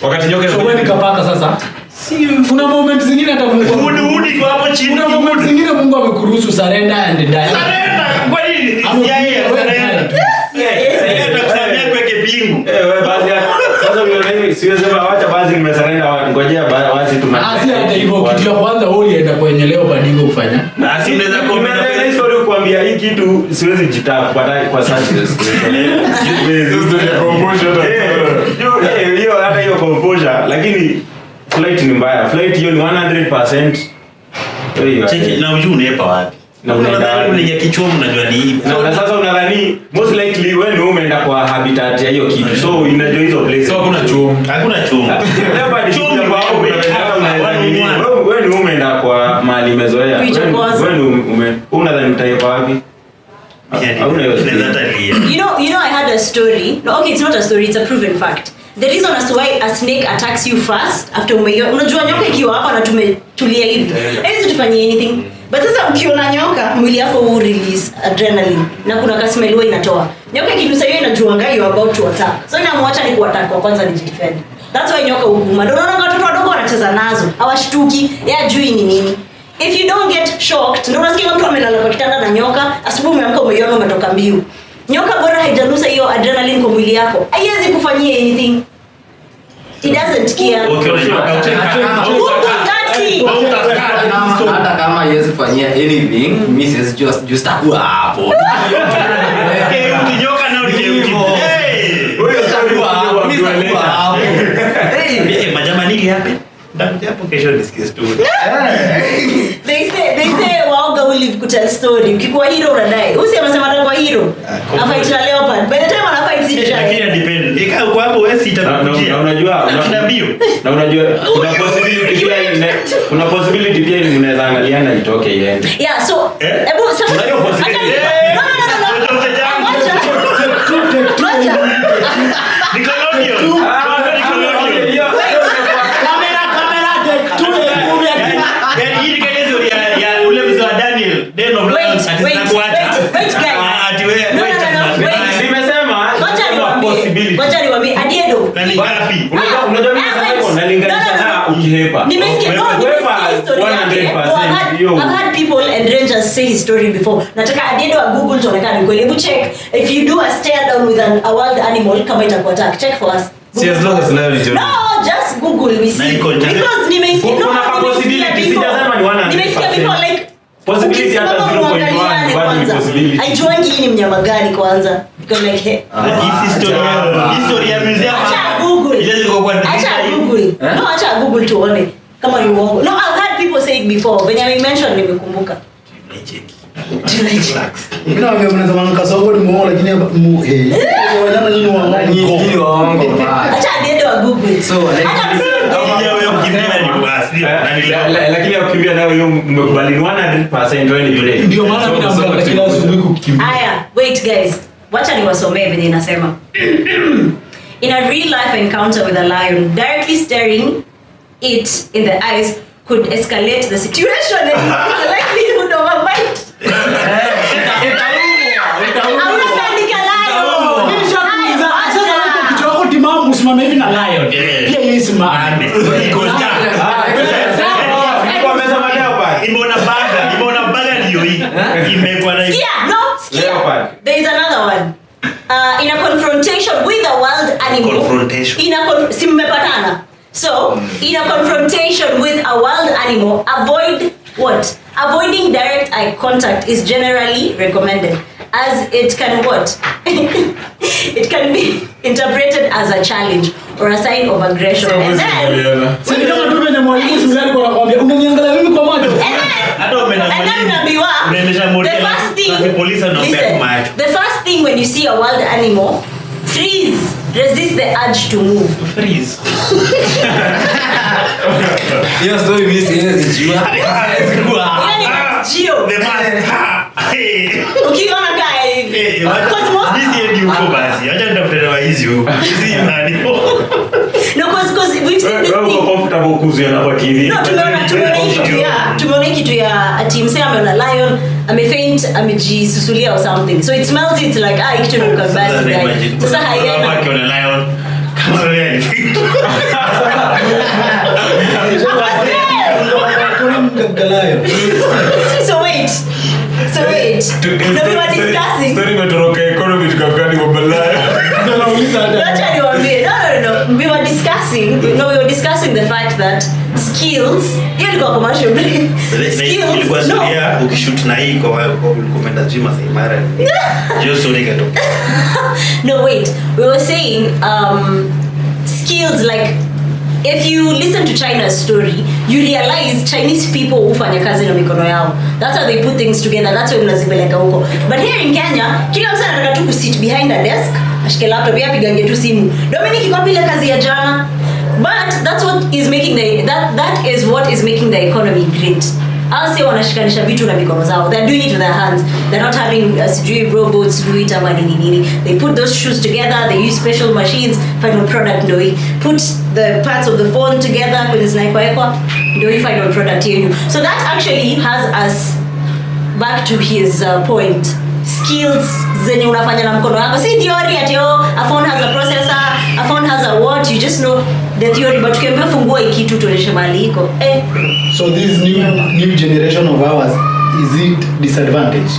wakati nyoka Wewe nikapaka sasa. Kuna moment zingine hata Mungu Udi kwa hapo chini. Kuna moment zingine Mungu amekuruhusu surrender and die. Surrender. Kwa nini? Surrender kusamia kweke bingu. Wewe basi sasa mimi siwezi sema acha basi nimesarenda ngojea basi si hata hivyo kitu ya kwanza wewe ulienda kwenye leo badingo kufanya. Na si unaweza kuambia history kuambia hii kitu siwezi jitaka kwa sasa. Hiyo hata hiyo composure lakini flight ni mbaya. Flight hiyo ni 100%. Cheki na ujue unepa wapi. Na unaenda kichwa unajua ni hivi. Na sasa unadhani most likely wewe ndio umeenda kwa habitat ya hiyo kitu. So unajua hizo places. So hakuna chuo. Hakuna chuo. Leopard chuo kwa wewe ndio umeenda kwa mahali umezoea. Wewe ndio unadhani mtaipa wapi? You know, I had a story. No, okay, it's not a story. It's a proven fact. The reason as to why a snake attacks you first after unajua nyoka ikiwa hapa na tumetulia hivi. Haiwezi tufanyie anything. But sasa ukiona nyoka mwili wako will release adrenaline na kuna ka smell huwa inatoa. Nyoka ikinusa hiyo inajuanga you about to attack. So inamwacha ni kuattack kwa kwanza ni defend. That's why nyoka hukuma. Ndio unaona watoto wadogo wanacheza nazo. Hawashtuki. Yeye ajui ni nini. If you don't get shocked, ndio unasikia mtu amelala kwa kitanda na nyoka, asubuhi umeamka umeiona umetoka mbio. Nyoka bora haijanusa hiyo adrenaline kwa mwili yako. Haiwezi kufanyia anything. It doesn't care. Hata kama haiwezi kufanyia anything, mimi siwezi just takuwa hapo. Nyoka na majamani hapa. Ndio hapo kesho discuss story. They say waoga will live kutell story. Ukikuwa hero unadai. Usema atakuwa hero. Afight na leopard. By the time ana fight si try. Lakini depend. Ika kwa hapo wewe sitakujia. Unajua mbio. Na unajua kuna possibility pia ni mnaweza angaliana itoke iende. Yeah, so ebu sasa unajua possibility. Nickelodeon. I've had people and rangers say his story before. Nataka Adiedo wa Google tuonekane kweli. Hebu check if you do a stare down with a wild animal kama itakuwa attack. Check for us. See as long as lion is No, just Google we see. Because nimesikia before like possibility hata 0.1 bado possibility. Aijuangi hii ni mnyama gani kwanza? Because like history ya museum. Acha Google. No, acha Google tuone kama ni uongo. No, I've had people say it before. When I mentioned nimekumbuka. Ndio mnasema Kasongo ni muongo lakini wanyama nyinyi waongo. Acha Adiedo wa Google. So lakini ukimbia nayo hiyo mmekubali 100% wewe ni yule. Ndio maana mimi naambiwa kila asubuhi kukimbia. Aya, wait guys. Wacha niwasomee vile inasema. In a real life encounter with a lion, directly staring it in the eyes could escalate the situation and the likelihood of a bite. Usimame hivi na lion. Pia yeye simame. Imeona baga ndio hii. Imekuwa na Leopard. There is another one. In a confrontation with a wild animal. Confrontation. Si mmepatana. So, in a confrontation with a wild animal, avoiding direct eye contact is generally recommended, as it can it can be interpreted as a challenge or a sign of aggression. And then, the first thing when you see a wild animal, freeze. Resist the urge to move. Freeze. Hiyo story mimi siwezi jua. Gio. Ukiona kaa hivi. This year uko basi. Acha nitafutana hizi huko. Hizi nani? No, because we've seen this thing. Comfortable kuziona kwa TV. No, tumeona kitu ya team say ameona lion, amefaint, amejisusulia or something. So it smells it like kitu na kabasi guy. Sasa hayana. Akiona lion kama wewe. So wait. No, we were discussing. Story metoroka economy tukakani kwa balaya. No. We were discussing the fact that skills. Hiyo ilikuwa commercial break. Skills. No. Ukishoot na hii kwa komenda gym as imara. Hiyo story kato. No, wait. We were saying skills like if you listen to China's story, you realize Chinese people hufanya kazi na mikono yao. That's how they put things together. That's why mnazipeleka huko. But here in Kenya, kila mtu anataka tu kusit behind a desk, ashike laptop yake apigange tu simu. Dominic iko ile kazi ya jana. But that's what is making that is what is making the economy great. I'll say wanashikanisha vitu na mikono zao. They're doing it with their hands. They're not having robots do it ama nini. They put those shoes together, they use special machines, final product ndio hii. Put the parts of the phone together kwenye zinaikwa ndio hii final product yenu. So that actually has us back to his point. Skills zenye unafanya na mkono wako. Si theory ati a phone has a processor, a phone has a what, you just know the theory, but ukiambia fungua hii kitu tuonyeshe mali iko. So this new generation of ours, is it disadvantage?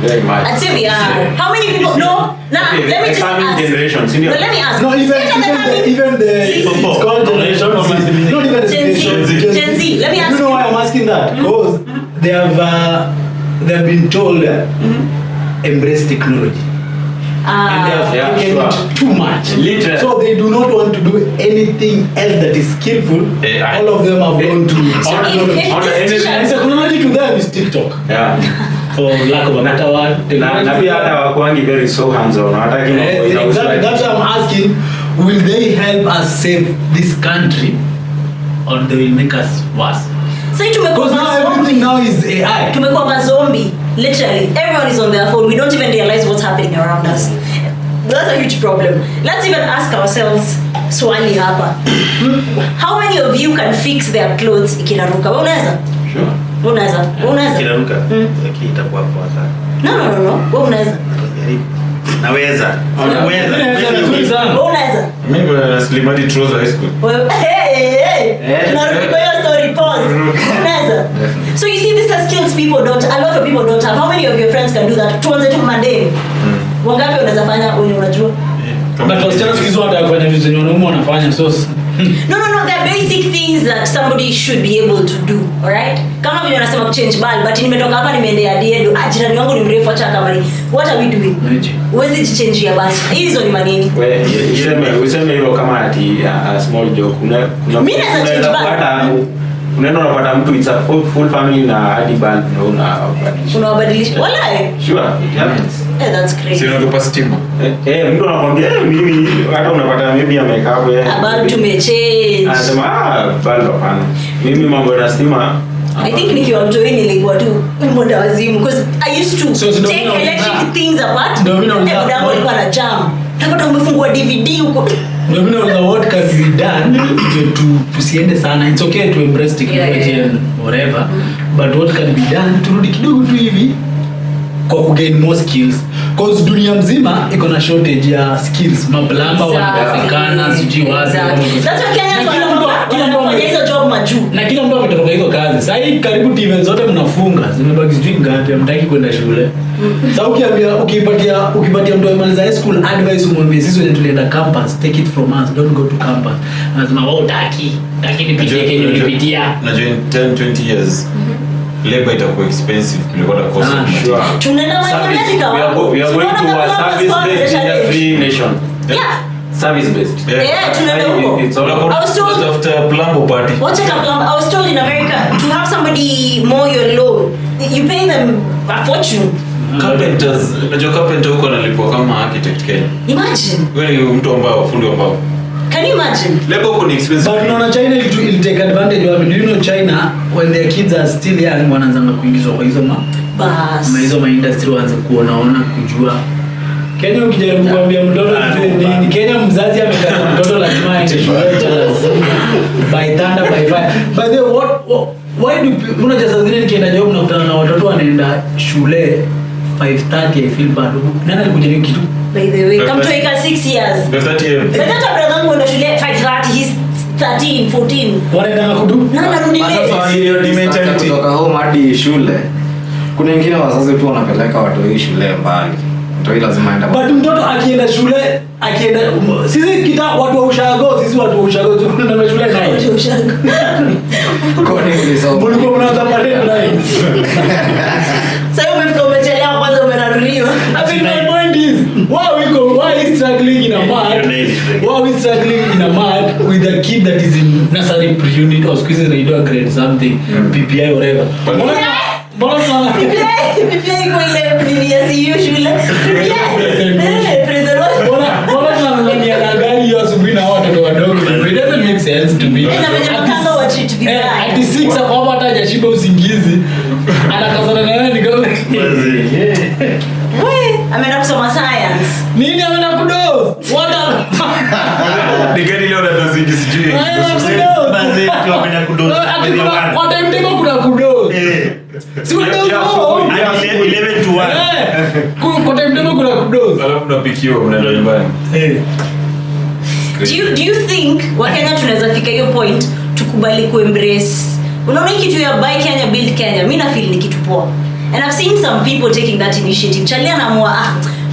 Very much. I'd say we are. How many people? No. Nah, Okay, let me just ask. generations. No, let me ask. No, even the it's called generation. Not even the Gen Z. Let me ask. You know why I'm asking that? Because they have been told embrace technology. And they have taken it too much. Literally. So they do not want to do anything else that is skillful. All of them have gone to technology to them is TikTok. Yeah. For lack of a better word. Na pia hata wakuangi very so hands on. Hataki That's why I'm asking, will they help us save this country or they will make us worse? Because now everything now is AI. Tumekuwa mazombie. Literally, everyone is on their phone. We don't even realize what's happening around us. That's a huge problem. Let's even ask ourselves, swali hapa. How many of you can fix their clothes ikiraruka? Unaweza? Sure. Unaweza? Kiraruka. Lakini itakuwa poa sana. No. Unaweza? Naweza. Unaweza? Mimi na Slimadi Trouser High School. Hey. Tunarudi kwa hiyo story, pause. Unaweza? So you see, these are skills a lot of people don't have. How many of your friends can do that? Tuanze tu Monday. Wangapi wanaweza fanya wenye unajua? But wasichana siku hizo wanafanya vitu zenye wanaume wanafanya, so No, they're basic things that somebody should be able to do, alright? Kama vile wanasema change bulb, but nimetoka hapa nimeendea diedo, jirani wangu ni mrefu acha kama ni. What are we doing? Huwezi jichange ya basi. Hizo ni manini? Useme hilo kama ati a small joke. Mimi naweza change bulb. Unaenda unapata mtu it's a full family na hadi bulb unawabadilisha. Wala sure, it happens. That's crazy. Sio ndio stima. Mtu anakuambia mimi hata unapata maybe ameka hapo bulb tumechange. Anasema bulb hapana. Mimi mambo ya stima I think nikiwa mtoi nilikuwa tu mwenda wazimu because I used to take electric things apart. Muda ulikuwa na jam. Napata umefungua DVD huko. What can be done to tusiende sana. It's okay to embrace technology and whatever, but what can be done turudi kidogo tu hivi kwa kugain more skills, because dunia mzima iko na shortage ya skills. Mablamba wanapatikana sijui wapi. That's why Kenya kila mtu hizo job majuu na kila mtu ametoka hizo kazi. Sasa hii karibu TV zote mnafunga. Zimebaki sijui ngapi hamtaki kwenda shule. Sasa ukipatia mtu amaliza high school advice umwambie sisi wenyewe tulienda campus, take it from us, don't go to campus. Anasema wewe utaki nipitie Kenya ulipitia. Najua in 10-20 years labor itakuwa expensive kuliko the cost of material. Tunaenda America. We are going to a service-based industry nation. Yeah. Service-based. Tunaenda huko. It's all I was told After Plumbo party. What's a plumber? I was told in America to have somebody mow your lawn, you pay them a fortune. Carpenters, najua carpenter huko analipwa kama architect Kenya. Imagine. Wewe ni mtu ambao fundi ambao. Can you imagine? Labor huko ni expensive. But unaona China will take advantage of it. Do you know China when their kids are still young wanaanza kuingizwa kwa hizo Bas. industry waanze kuona kujua. Kenya ukijaribu kuambia mtoto nini, Kenya mzazi amekaza mtoto lazima aende shule lazima by thunder by fire. By the way, why do una just zile nikienda job nakutana na watoto wanaenda shule 5:30 I feel bad. Nani alikuja hiyo kitu? By the way, come to Ika 6 years. By that year. But that brother wangu ndo shule 5:30, he's 13, 14. Wanaenda na kudu? Na narudi late. Sasa hiyo ni mentality. Kutoka home hadi shule. Kuna wengine wazazi tu wanapeleka watu hii shule mbali. Mtu lazima aende. But mtoto akienda shule, sisi watu wa ushago, tunaenda shule naye. Mulikuwa mnaanza pale naye. Sasa umefika umechelewa kwanza umenaruliwa. I mean, my point is, why is struggling in a mad with a kid that is in nursery pre-unit or squeezing radio grade something, PPI or whatever. PPI iko ile nini ya CU shule. Mbona tunang'ang'ania na gari hiyo asubuhi na watoto wadogo? It doesn't make sense to me. Na venye makanga wa treat vibaya. Hadi 6 hapo hata hajashiba usingizi. Anakazana na wewe ni kama Wewe ameenda kusoma science. nini ameenda kudoze? What are Ni gani leo na dozi sijui. Baadhi tu wamenya kudoza. Kwa time table kuna kudoze. Si kudoze. 11 to 1. Kwa time table kuna kudoze. Alafu mnapikiwa mnaenda nyumbani. Do you think Wakenya tunaweza fika hiyo point tukubali kuembrace? Unaona hii kitu ya buy Kenya build Kenya, mimi na feel ni kitu poa. And I've seen some people taking that initiative. Charlie anaamua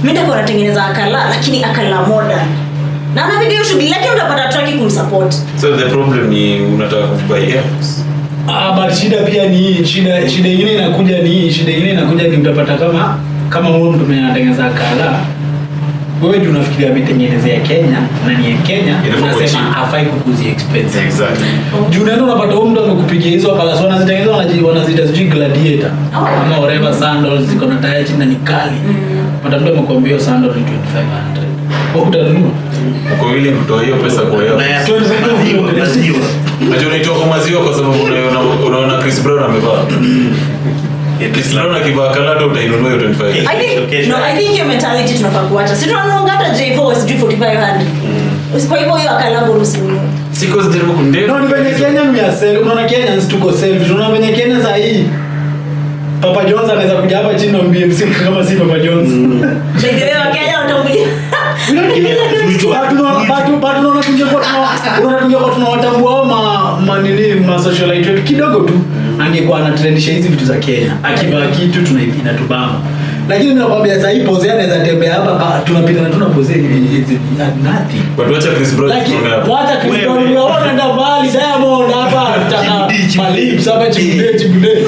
mimi ndio natengeneza akala lakini akala modern. Na ana video shughuli lakini utapata traki kumsupport. So the problem ni unataka kubuy airpods. But shida pia ni shida nyingine inakuja ni utapata kama wewe mtu mwenye anatengeneza akala. Wewe ndio unafikiria ametengenezea Kenya na ni ya Kenya, unasema hafai kukuzi expense. Exactly. Juu ndio unapata huyo mtu amekupigia hizo akala so wanazitengeneza wanazita sijui gladiator ama whatever sandals ziko na taya chini na ni kali. Pata mtu amekwambia sandal ni 2500. Wewe utanunua? Uko willing kutoa hiyo pesa kwa hiyo? Maziwa. Najua unaitoa kwa maziwa kwa sababu unaona Chris Brown amevaa. Chris Brown akivaa kalado utainunua hiyo 25. I think your mentality tunafaa kuacha. Si tunaona hata J4 sijui 4500. Kwa hivyo hiyo akalabo usinunue. Siko zijaribu kundeni. No, ni venye Kenya ni ya self. Unaona Kenyans tuko self. Unaona venye Kenya sasa hii Papa Jones anaweza kuja hapa chini na BMC kama si Papa Jones. Ndio Wakenya watakuja. Tunawatambua ma socialite kidogo tu angekuwa anatrendisha hizi vitu za Kenya akivaa kitu inatubamba, lakini nakwambia sasa hii pose anaweza tembea hapa tunapita na tunapose hizi nati but wacha Chris Brown wacha Chris Brown unaenda mbali Diamond hapa nataka malips hapa chibude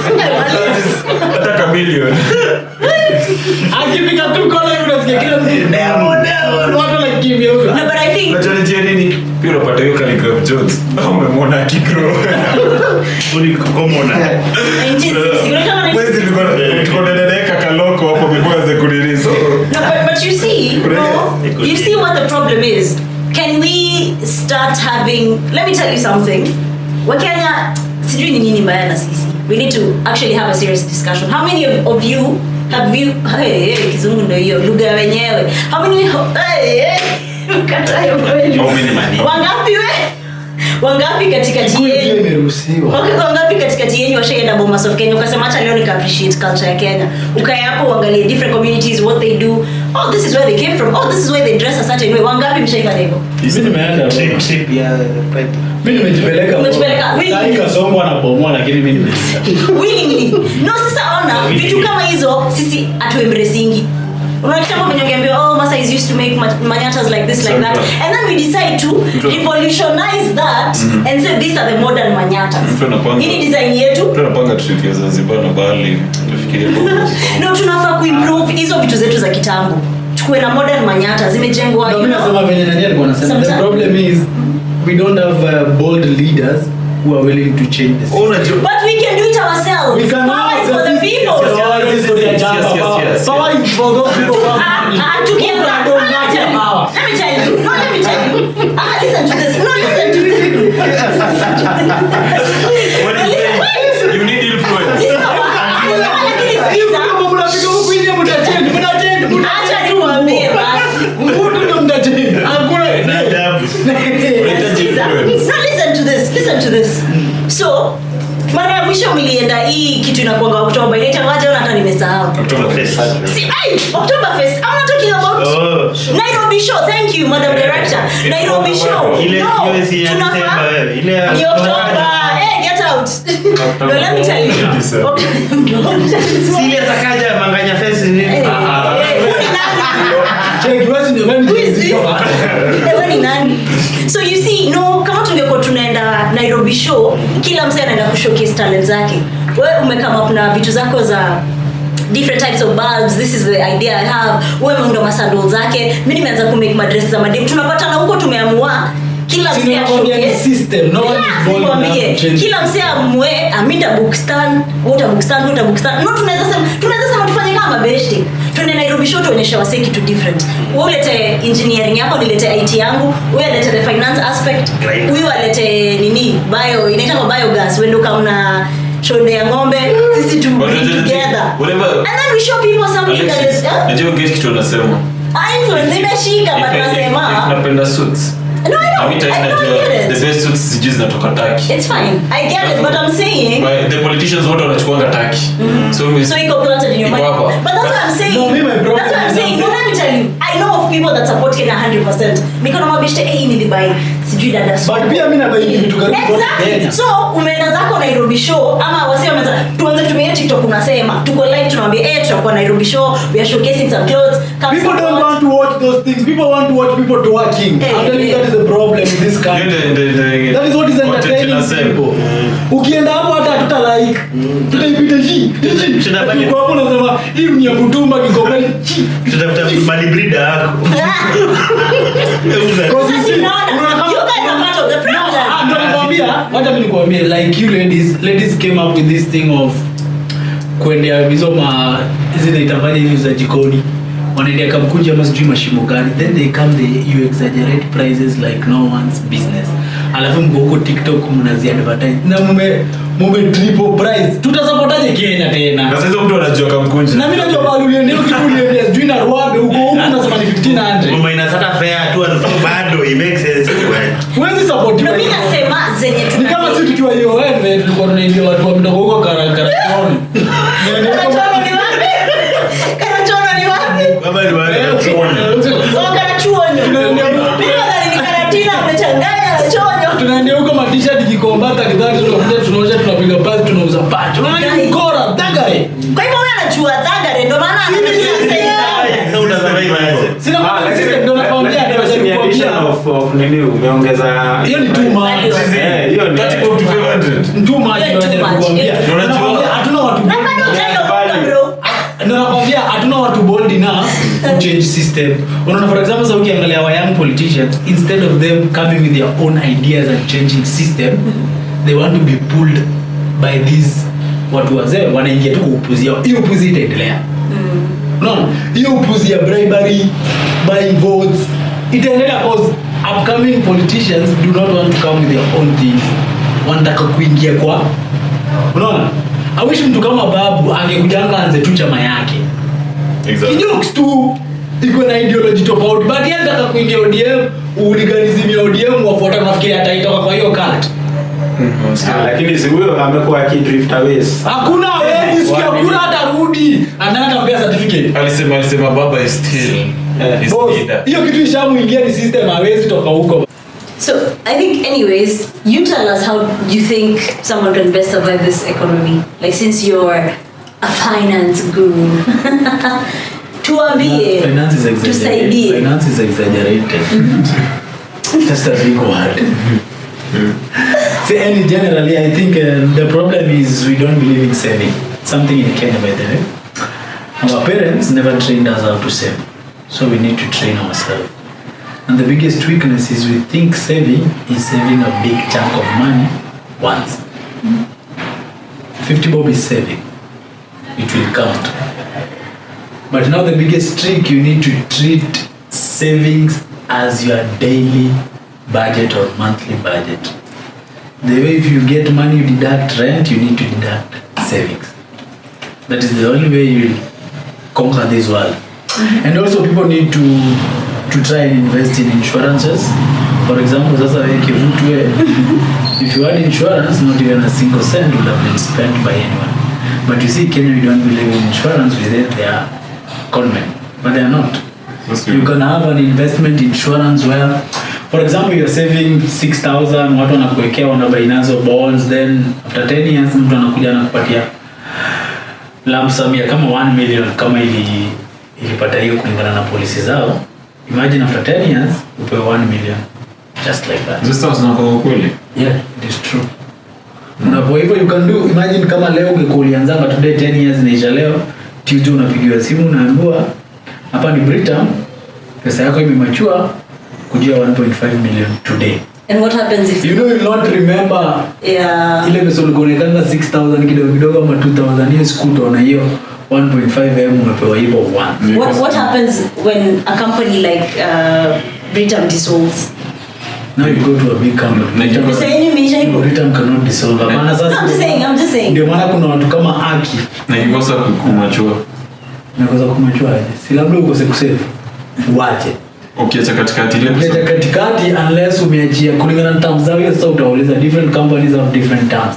hata chameleon akipika tu kona unasikia kila mtu Diamond watu wanakimbia huko. No, but I think najua nini pia unapata hiyo Khaligraph Jones umemwona akigro Uli komona. mwezi tuko ndeka kaloko hapo before the kunini so no, but you see what the problem is. Can we start having, let me tell you something. Wakenya sijui ni nini mbaya na sisi. We need to actually have a serious discussion. How many of you have you kizungu ndio hiyo lugha wenyewe. How many mkatayo kweli. Wangapi katika GN imeruhusiwa. Wangapi katika GN washaenda Bomas of Kenya ukasema acha leo nika appreciate culture ya Kenya. Ukae hapo uangalie different communities what they do. oh this is where they came from, oh this is where they dress a certain way. Wangapi mshaifanya hivyo? Mimi nimeenda trip ya mimi nimejipeleka Willingly. Kasongwa na bomoa lakini mimi nimeenda Willingly. No, sasa ona vitu kama hizo sisi atuembracingi. Unakita kwa mnyongeambia oh Masa is used to make manyatas like this like that, and then we decide to revolutionize that and say these are the modern manyatas. Hii design yetu tunapanga trip ya Zanzibar na Bali, tufikirie no, tunafaa kuimprove hizo vitu zetu za kitambo, tukue na modern manyatas zimejengwa. Mimi nasema venye nani alikuwa anasema the problem is we don't have bold leaders who are willing to change this. But we can do it ourselves. We can power is for the people. Power is for those people. Let me tell you. Listen to this. Listen to this. What is it? You need influence. Acha niwaambie basi. Listen to this. So, mara ya mwisho mlienda hii kitu inakuanga Oktoba. Inaitwa waje hata nimesahau. Oktoberfest. Oktoberfest. I'm not talking about Nairobi show. Thank you, Madam Director. Nairobi show. Ile tunafaa ile ni Oktoba. Hey, get out. No, let me tell you. Sile zakaja manganya fest ni So you see, no, kama tungekuwa tunaenda Nairobi show, kila msee anaenda kushowcase talent zake. Wewe umekama up na vitu zako za different types of bulbs, this is the idea I have. Wewe umeunda masandals zake, mimi nimeanza ku make madresses za madem. Tunapatana huko tumeamua kila msee ashowcase system. No one is bold enough to change. Kila msee amue Aminda bookstand, water bookstand. No, tunaweza sema tufanye kama beshte. Tuende Nairobi show tuonyeshe wasee kitu different. Wewe ulete engineering yako, nilete IT yangu, wewe alete the finance aspect, wewe alete nini? Inaitwa biogas. Wewe ndo kama shonde ya ng'ombe, sisi tu together. And then we show people something that is najua get kitu unasema. Influence imeshika but nasema napenda suits. No, I get it. The best suits sijui zinatoka Turkey. It's fine. I get it, but I'm saying the politicians wote wanachukua Turkey. So iko planted in your mind. But that's what I'm saying. No, that's what I'm saying. No, let me tell you. I know of people that support Kenya 100%. Mikono mabishte nilibai sijui dada. But pia mimi nabai vitu karibu Kenya. So umeenda zako Nairobi show ama wasi wameanza tuanze kutumia TikTok unasema tuko live tunawaambia tutakuwa Nairobi show, we are showcasing some clothes. People don't want to watch those things. People want to watch people twerking. I'm telling you that is the problem with this country. That is what is entertaining people. Ukienda hapo hata hatuta like. Tutaipita hii. Tunabaki kwa hapo nasema hii ni ya kutumba kigomani. tutafuta mali breeder yako. Wacha mimi nikwambie, like you ladies came up with this thing of kuendea hizo hizi itafanya hizo za jikoni, wanaendea kamkunja ama sijui mashimo gani, then they come you exaggerate prices like no one's business, alafu mko huko TikTok mnazi advertise na mume triple price. Tutasapotaje Kenya tena? Sasa hizo mtu anajua kamkunja. Na mimi najua bado uliendea kitu uliendea sijui na Rwanda huko unasema ni 1500. Mama inasata fair tu bado it makes sense. Huwezi support. Na mimi nasema zenye ni kama sisi tukiwa hiyo wewe tulikuwa tunaingia watu wa mdogo huko karakara. Baba ni wale tunaendea huko matisha dikikomba takidhani tunaosha tunapiga pasi tunauza pacho. Unaona ni mkora dagare. Kwa hivyo wewe unajua dagare ndio maana sina system ndio nakwambia of nini umeongeza hiyo ni too much. Hiyo ni too much nakwambia. Hatuna watu nakwambia hatuna watu bold enough to change system. Unaona, for example, so ukiangalia our young politicians, instead of them coming with their own ideas and changing system, they want to be pulled by these watu wazee wanaingia tu kupuzia. Hiyo upuzi itaendelea. No, hiyo upuzi ya bribery, buying votes itaendelea because upcoming politicians do not want to come with their own things. Wanataka kuingia kwa. Unaona? I wish mtu kama Babu angekujanga anze tu chama yake. Exactly. Kijokes tu iko na ideology tofauti, but yeye anataka kuingia ODM, uliganism ya ODM wafuata nafikiri ataitoka kwa hiyo cult. Lakini si huyo amekuwa akidrift away. Hakuna hawezi sikia kula atarudi. Anataka certificate. Alisema baba is still is leader. Hiyo kitu ishamuingia ni system hawezi toka huko. So I think, anyways, you tell us how you think someone can best survive this economy. Like, since you're a finance guru, tuambie, tusaidie. Finance is exaggerated. Just a big word. See, generally, I think the problem is we don't believe in saving. Something in Kenya, by the way. Our parents never trained us how to save, so we need to train ourselves. And the biggest weakness is we think saving is saving a big chunk of money once. 50 bob is saving. It will count. But now the biggest trick, you need to treat savings as your daily budget or monthly budget. The way if you get money, you deduct rent, you need to deduct savings. That is the only way you will conquer this world. And also people need to try and invest in insurances. For example, if you had insurance, not even a single cent would have been spent by anyone. But you see, Kenya, we don't believe in insurance within their conmen, but they are not. You can have an investment insurance where, for example, you're saving 6,000, watu wanakuwekea wanabuy nazo bonds, then after 10 years mtu anakuja anakupatia lump sum ya kama 1 million kama ilipata hiyo kulingana na policy zao. Imagine after 10 years upewe 1 million, just like that. This was not kweli. Yeah, it is true. Unapo hivyo you can do, imagine kama leo ungekuwa ulianza today 10 years inaisha leo, Tuesday unapigiwa simu unaambiwa hapa ni Britam, pesa yako imemachua kujia 1.5 million today. And what happens if you will not remember? Yeah. Ile pesa ulikuonekana 6,000 kidogo ama 2,000, hiyo siku na hiyo 1.5M umepewa hivyo 1. What happens when a company like Britam dissolves? Now you go to a big company. Britam cannot dissolve. I'm just saying. Ndio maana kuna watu kama Aki. Na ikosa kumachua. Nakosa kumachua aje? Si labda ukose kusave. Uache. Ukiacha katikati ile pesa. Ukiacha katikati unless umeachia kulingana na terms zao, sasa utauliza different companies have different terms.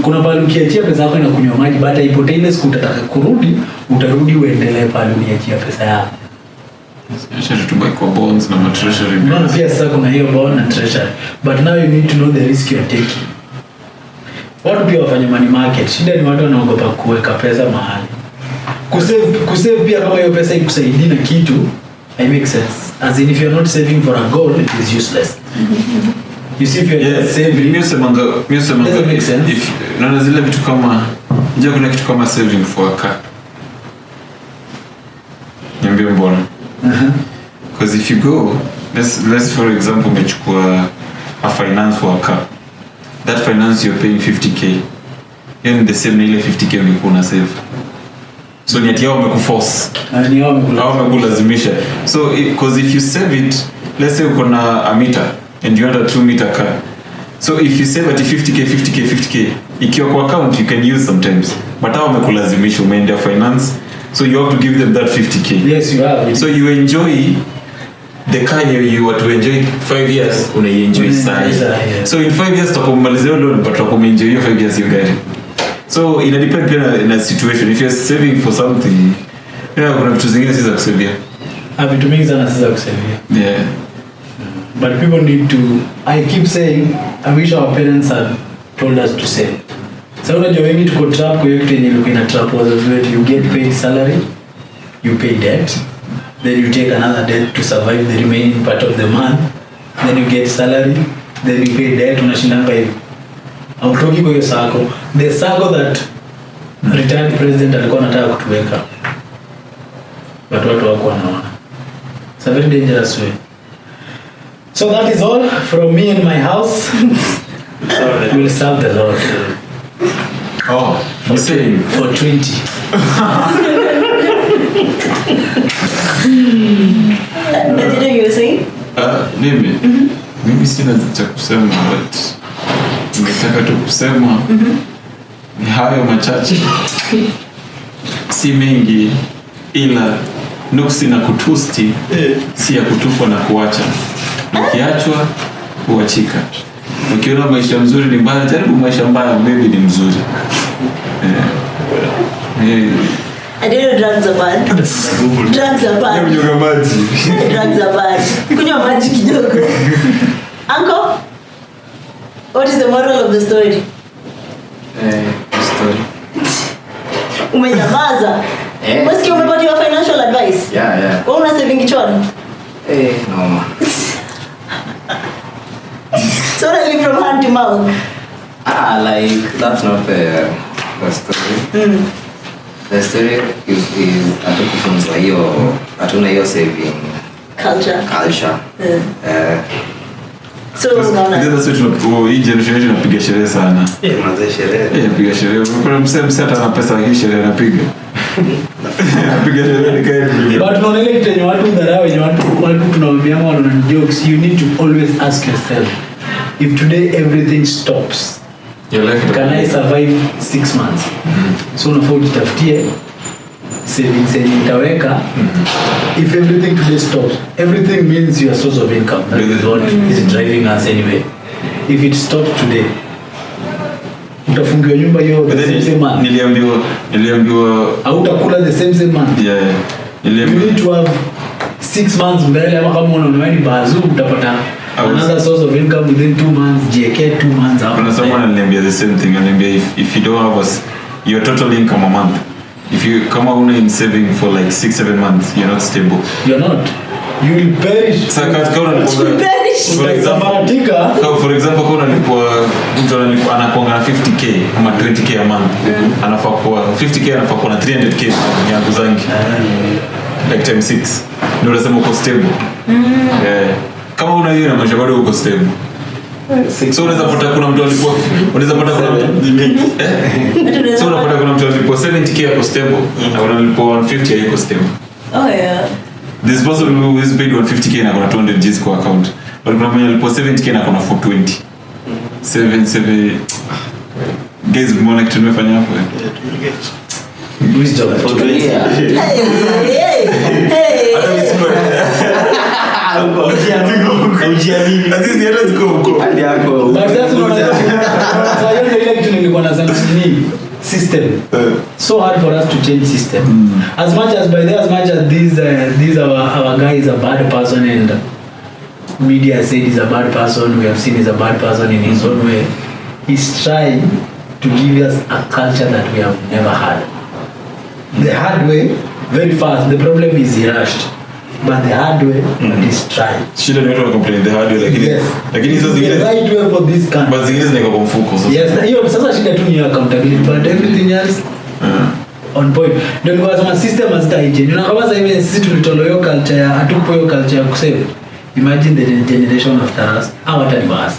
Kuna pale ukiachia pesa yako inakunywa maji, baada ipotee ile siku utataka kurudi, utarudi uendelee pale uliachia pesa yako. Treasury to buy bonds na treasury. No, pia sasa kuna hiyo bond na treasury. But now you need to know the risk you are taking. Watu pia wafanye money market. Shida ni watu wanaogopa kuweka pesa mahali. Kusave pia kama hiyo pesa ikusaidie na kitu, it makes sense. As in if you are not saving for a goal, it is useless. You see if you are saving, doesn't make sense. If na zile vitu kama nje kuna kitu kama saving for a car. Niambie mbona? Because if you go, let's for example umechukua a finance for a car. That finance you're paying 50k. You're the same na ile 50k ulikuwa una save. So ni ati yao wamekuforce. Ni yao wamekulazimisha. So because if you save it, let's say uko na a meter and you want a 2 meter car. So if you save at 50k, ikiwa kwa account you can use sometimes. But hao wamekulazimisha, umeenda finance. So you have to give them that 50k. Yes, you have. So you enjoy the car you want to enjoy 5 years, unaienjoy sana. So in 5 years utakumalizia loan but utakumenjoy hiyo 5 years you get it. So ina depend pia na situation. If you're saving for something, kuna vitu zingine si za kusavia. Vitu mingi sana si za kusavia. Yeah. But people need to, I keep saying, I wish our parents had told us to save. So unajua wengi tuko trap kwa hiyo kitu yenye ilikuwa ina trap was that you get paid salary, you pay debt, then you take another debt to survive the remaining part of the month, then you get salary, then you pay debt, unashindanga hivi. Hautoki kwa hiyo sako. The sako that retired president alikuwa anataka kutuweka. But watu wako wanaona. It's a very dangerous way. So that is all from me and my house. We'll serve the Lord. Oh, for saying for 20. What did you say? Mimi sina cha kusema but ningetaka tu kusema ni hayo machache, si mengi, ila nuksi na kutusti si ya kutupwa na kuacha, ukiachwa huachika. Ukiona maisha mzuri ni mbaya, jaribu maisha mbaya, maybe ni mzuri. I didn't know drugs are bad. Drugs are bad. Kunywa maji. Drugs are bad. Kunywa maji kidogo. Uncle, what is the moral of the story? Story. Umenyamaza. Umesikia umepatiwa financial advice? Yeah. Wewe una saving kichwani? No. So really from hand to mouth. Like that's not the story. The story is hatukufunzwa hiyo, hatuna hiyo saving Culture. So unaona. Ndio sasa hii generation inapiga sherehe sana. Mwanzo sherehe. Piga sherehe. Kuna msee hata na pesa hii sherehe anapiga. Piga sherehe ni kaidi. But unaona ile kitu yenye watu dharau, yenye watu tunawaambia wana jokes, you need to always ask yourself, if today everything stops, can I survive 6 months? So unafaa ujitafutie savings yenye itaweka. If everything today stops, everything means your source of income. That is what is driving us anyway. If it stops today, utafungiwa nyumba hiyo the same month. Niliambiwa hautakula the same month. You need to have 6 months mbele, ama kama unaona ni bazu utapata another source of income within 2 months, JK 2 months after. Kuna someone ananiambia the same thing, ananiambia if you don't have your total income a month, if you kama una in saving for like 6-7 months, you're not stable. You're not. You will perish. Sasa kama for example kama unalipwa mtu anakuanga na 50k ama 20k a month, anafaa kuwa 50k anafaa kuwa na 300k yangu zangi. Like times 6. Ndio unasema uko stable. Kama una hiyo na maisha bado uko stable. So unaweza pata kuna mtu alikuwa so unapata kuna mtu alikuwa 70k yako stable na unalipwa 150 yako stable. This person who is paid 150k na kuna 200 G's kwa account, but kuna mwenye alipwa 70k na kuna 420. 7 guys, mbona kitu nimefanya hapo? Wisdom. Hata msiko ujiamini. Azizi hata ziko huko. Hadi yako. But that's not ile kitu nilikuwa nasema ni system. So hard for us to change system. As much as these our guy is a bad person and media said he's a bad person, we have seen he's a bad person in his own way. He's trying to give us a culture that we have never had. The hard way, very fast. The problem is he rushed. But the hard way, he's trying. Shida ni watu complain the hard way, lakini hizo zingine the right way for this country. But zingine zinakuwa kwa mfuko sasa. Yes, hiyo sasa shida tu ni accountability, but everything else on point. Ndio ni kama system hazitaije. Ndio kama sasa hivi sisi tulitolewa hiyo culture ya hatupo hiyo culture ya kusave. Imagine the generation after us, au hata ni basi.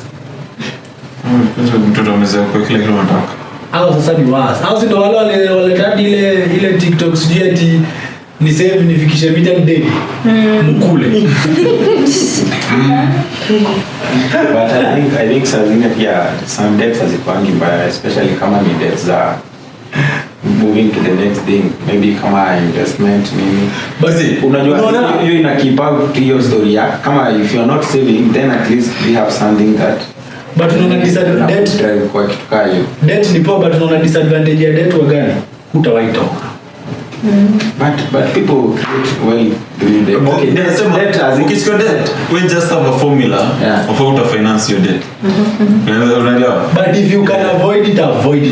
Mtoto amezaa kwa kile kitu anataka. Au sasa ni wasi. Au ndio wale tadi ile TikTok sijui ati ni save nifikishe meter day. Mkule. But I think some debts hazikwangi mbaya, especially kama ni debts za moving to the next thing, maybe kama investment nini. Basi Unajua hiyo ina keep up hiyo story ya kama if you're not saving, then at least we have something that But unaona disadvantage kwa kitu kama hiyo. Debt ni poa, but unaona disadvantage ya debt wa gani? Hutawahi toka. But people create well doing debt. Okay, debt as ukisikia debt, we just have a formula of how to finance your debt. Unaelewa? But if you can avoid it,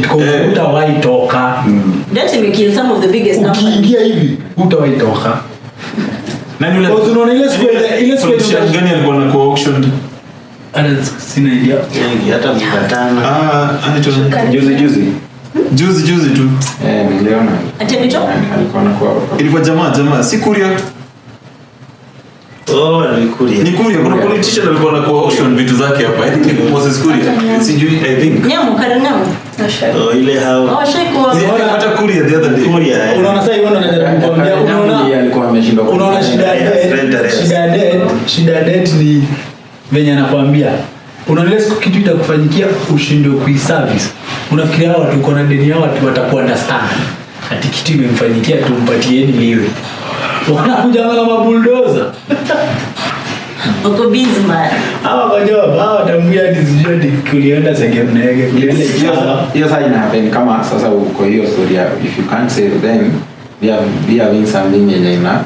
because hutawahi toka. Debt may kill some of the biggest companies. Ukiingia hivi, hutawahi toka. Nani yule? Because unaona ile square gani alikuwa na kwa auction? Ana sina idea. Hata mkatana. Anaitwa juzi tu. Niliona. Atebito? Alikuwa na kwa. Ilikuwa jamaa si Kuria. Ni Kuria. Kuna politician alikuwa na kwa auction vitu zake hapa. I think it was Moses Kuria. Sijui, I think. Nyamu Karangamu. Ile hao. Shaikuwa. Hata Kuria the other day. Unaona sasa hiyo ndo najaribu kuambia, unaona alikuwa ameshindwa. Unaona shida ya debt ni venye anakuambia. Unaona siku kitu itakufanyikia ushindwe kuiservice. Unafikiria watu uko na deni yao watu watakuwa understand. Ati kitu imemfanyikia tumpatieni liwe. Wanakuja kama bulldozer. Uko busy man. Hawa kwa job, hawa watambua ati sijui ati kulienda Segemnege, kulienda Ikala. Hiyo sasa ina happen kama sasa uko hiyo story ya if you can't save then we are having something yenye ina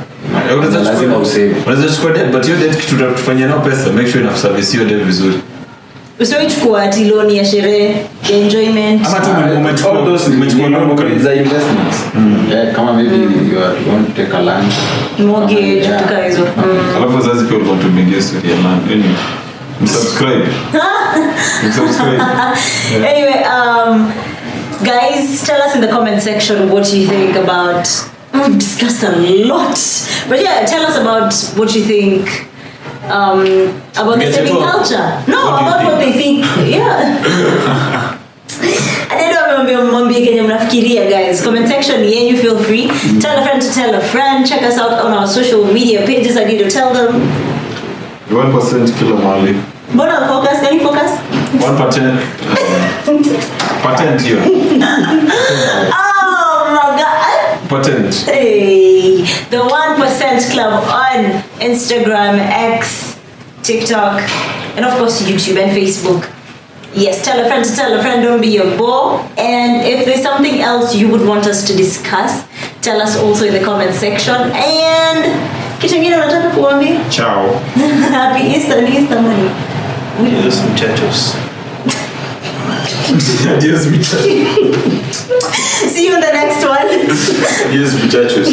lazima usave. Unaweza chukua debt but hiyo debt kitu tutafanyia nao pesa, make sure ina service hiyo debt vizuri. Usichukua ati loan ya sherehe, ya enjoyment. Ama tu umechukua loan za investments. Yeah, kama maybe you want to take a land, mortgage, tuka hizo. Alafu wazazi pia want to make story ya man. Anyway, subscribe. Anyway, guys, tell us in the comment section what you think about. We've discussed a lot, but yeah, tell us about what you think about the saving culture. No, about what they think. Yeah. Mwambie kenye mnafikiria, guys. Comment section yenyu, feel free. Tell a friend to tell a friend. Check us out on our social media pages. I need to tell them. 1% kila mahali. Mbona focus? Can you focus? 1%. Patent hiyo. Oh my god. Patent. Hey, the 1% Club on Instagram, X, TikTok, and of course YouTube and Facebook. Yes, tell a friend to tell a friend, don't be a bore. And if there's something else you would want us to discuss, tell us also in the comment section. And kitu ngine unataka kuambia? Ciao. Happy Easter, money. Adios muchachos. Adios muchachos. See you in the next one. Adios muchachos.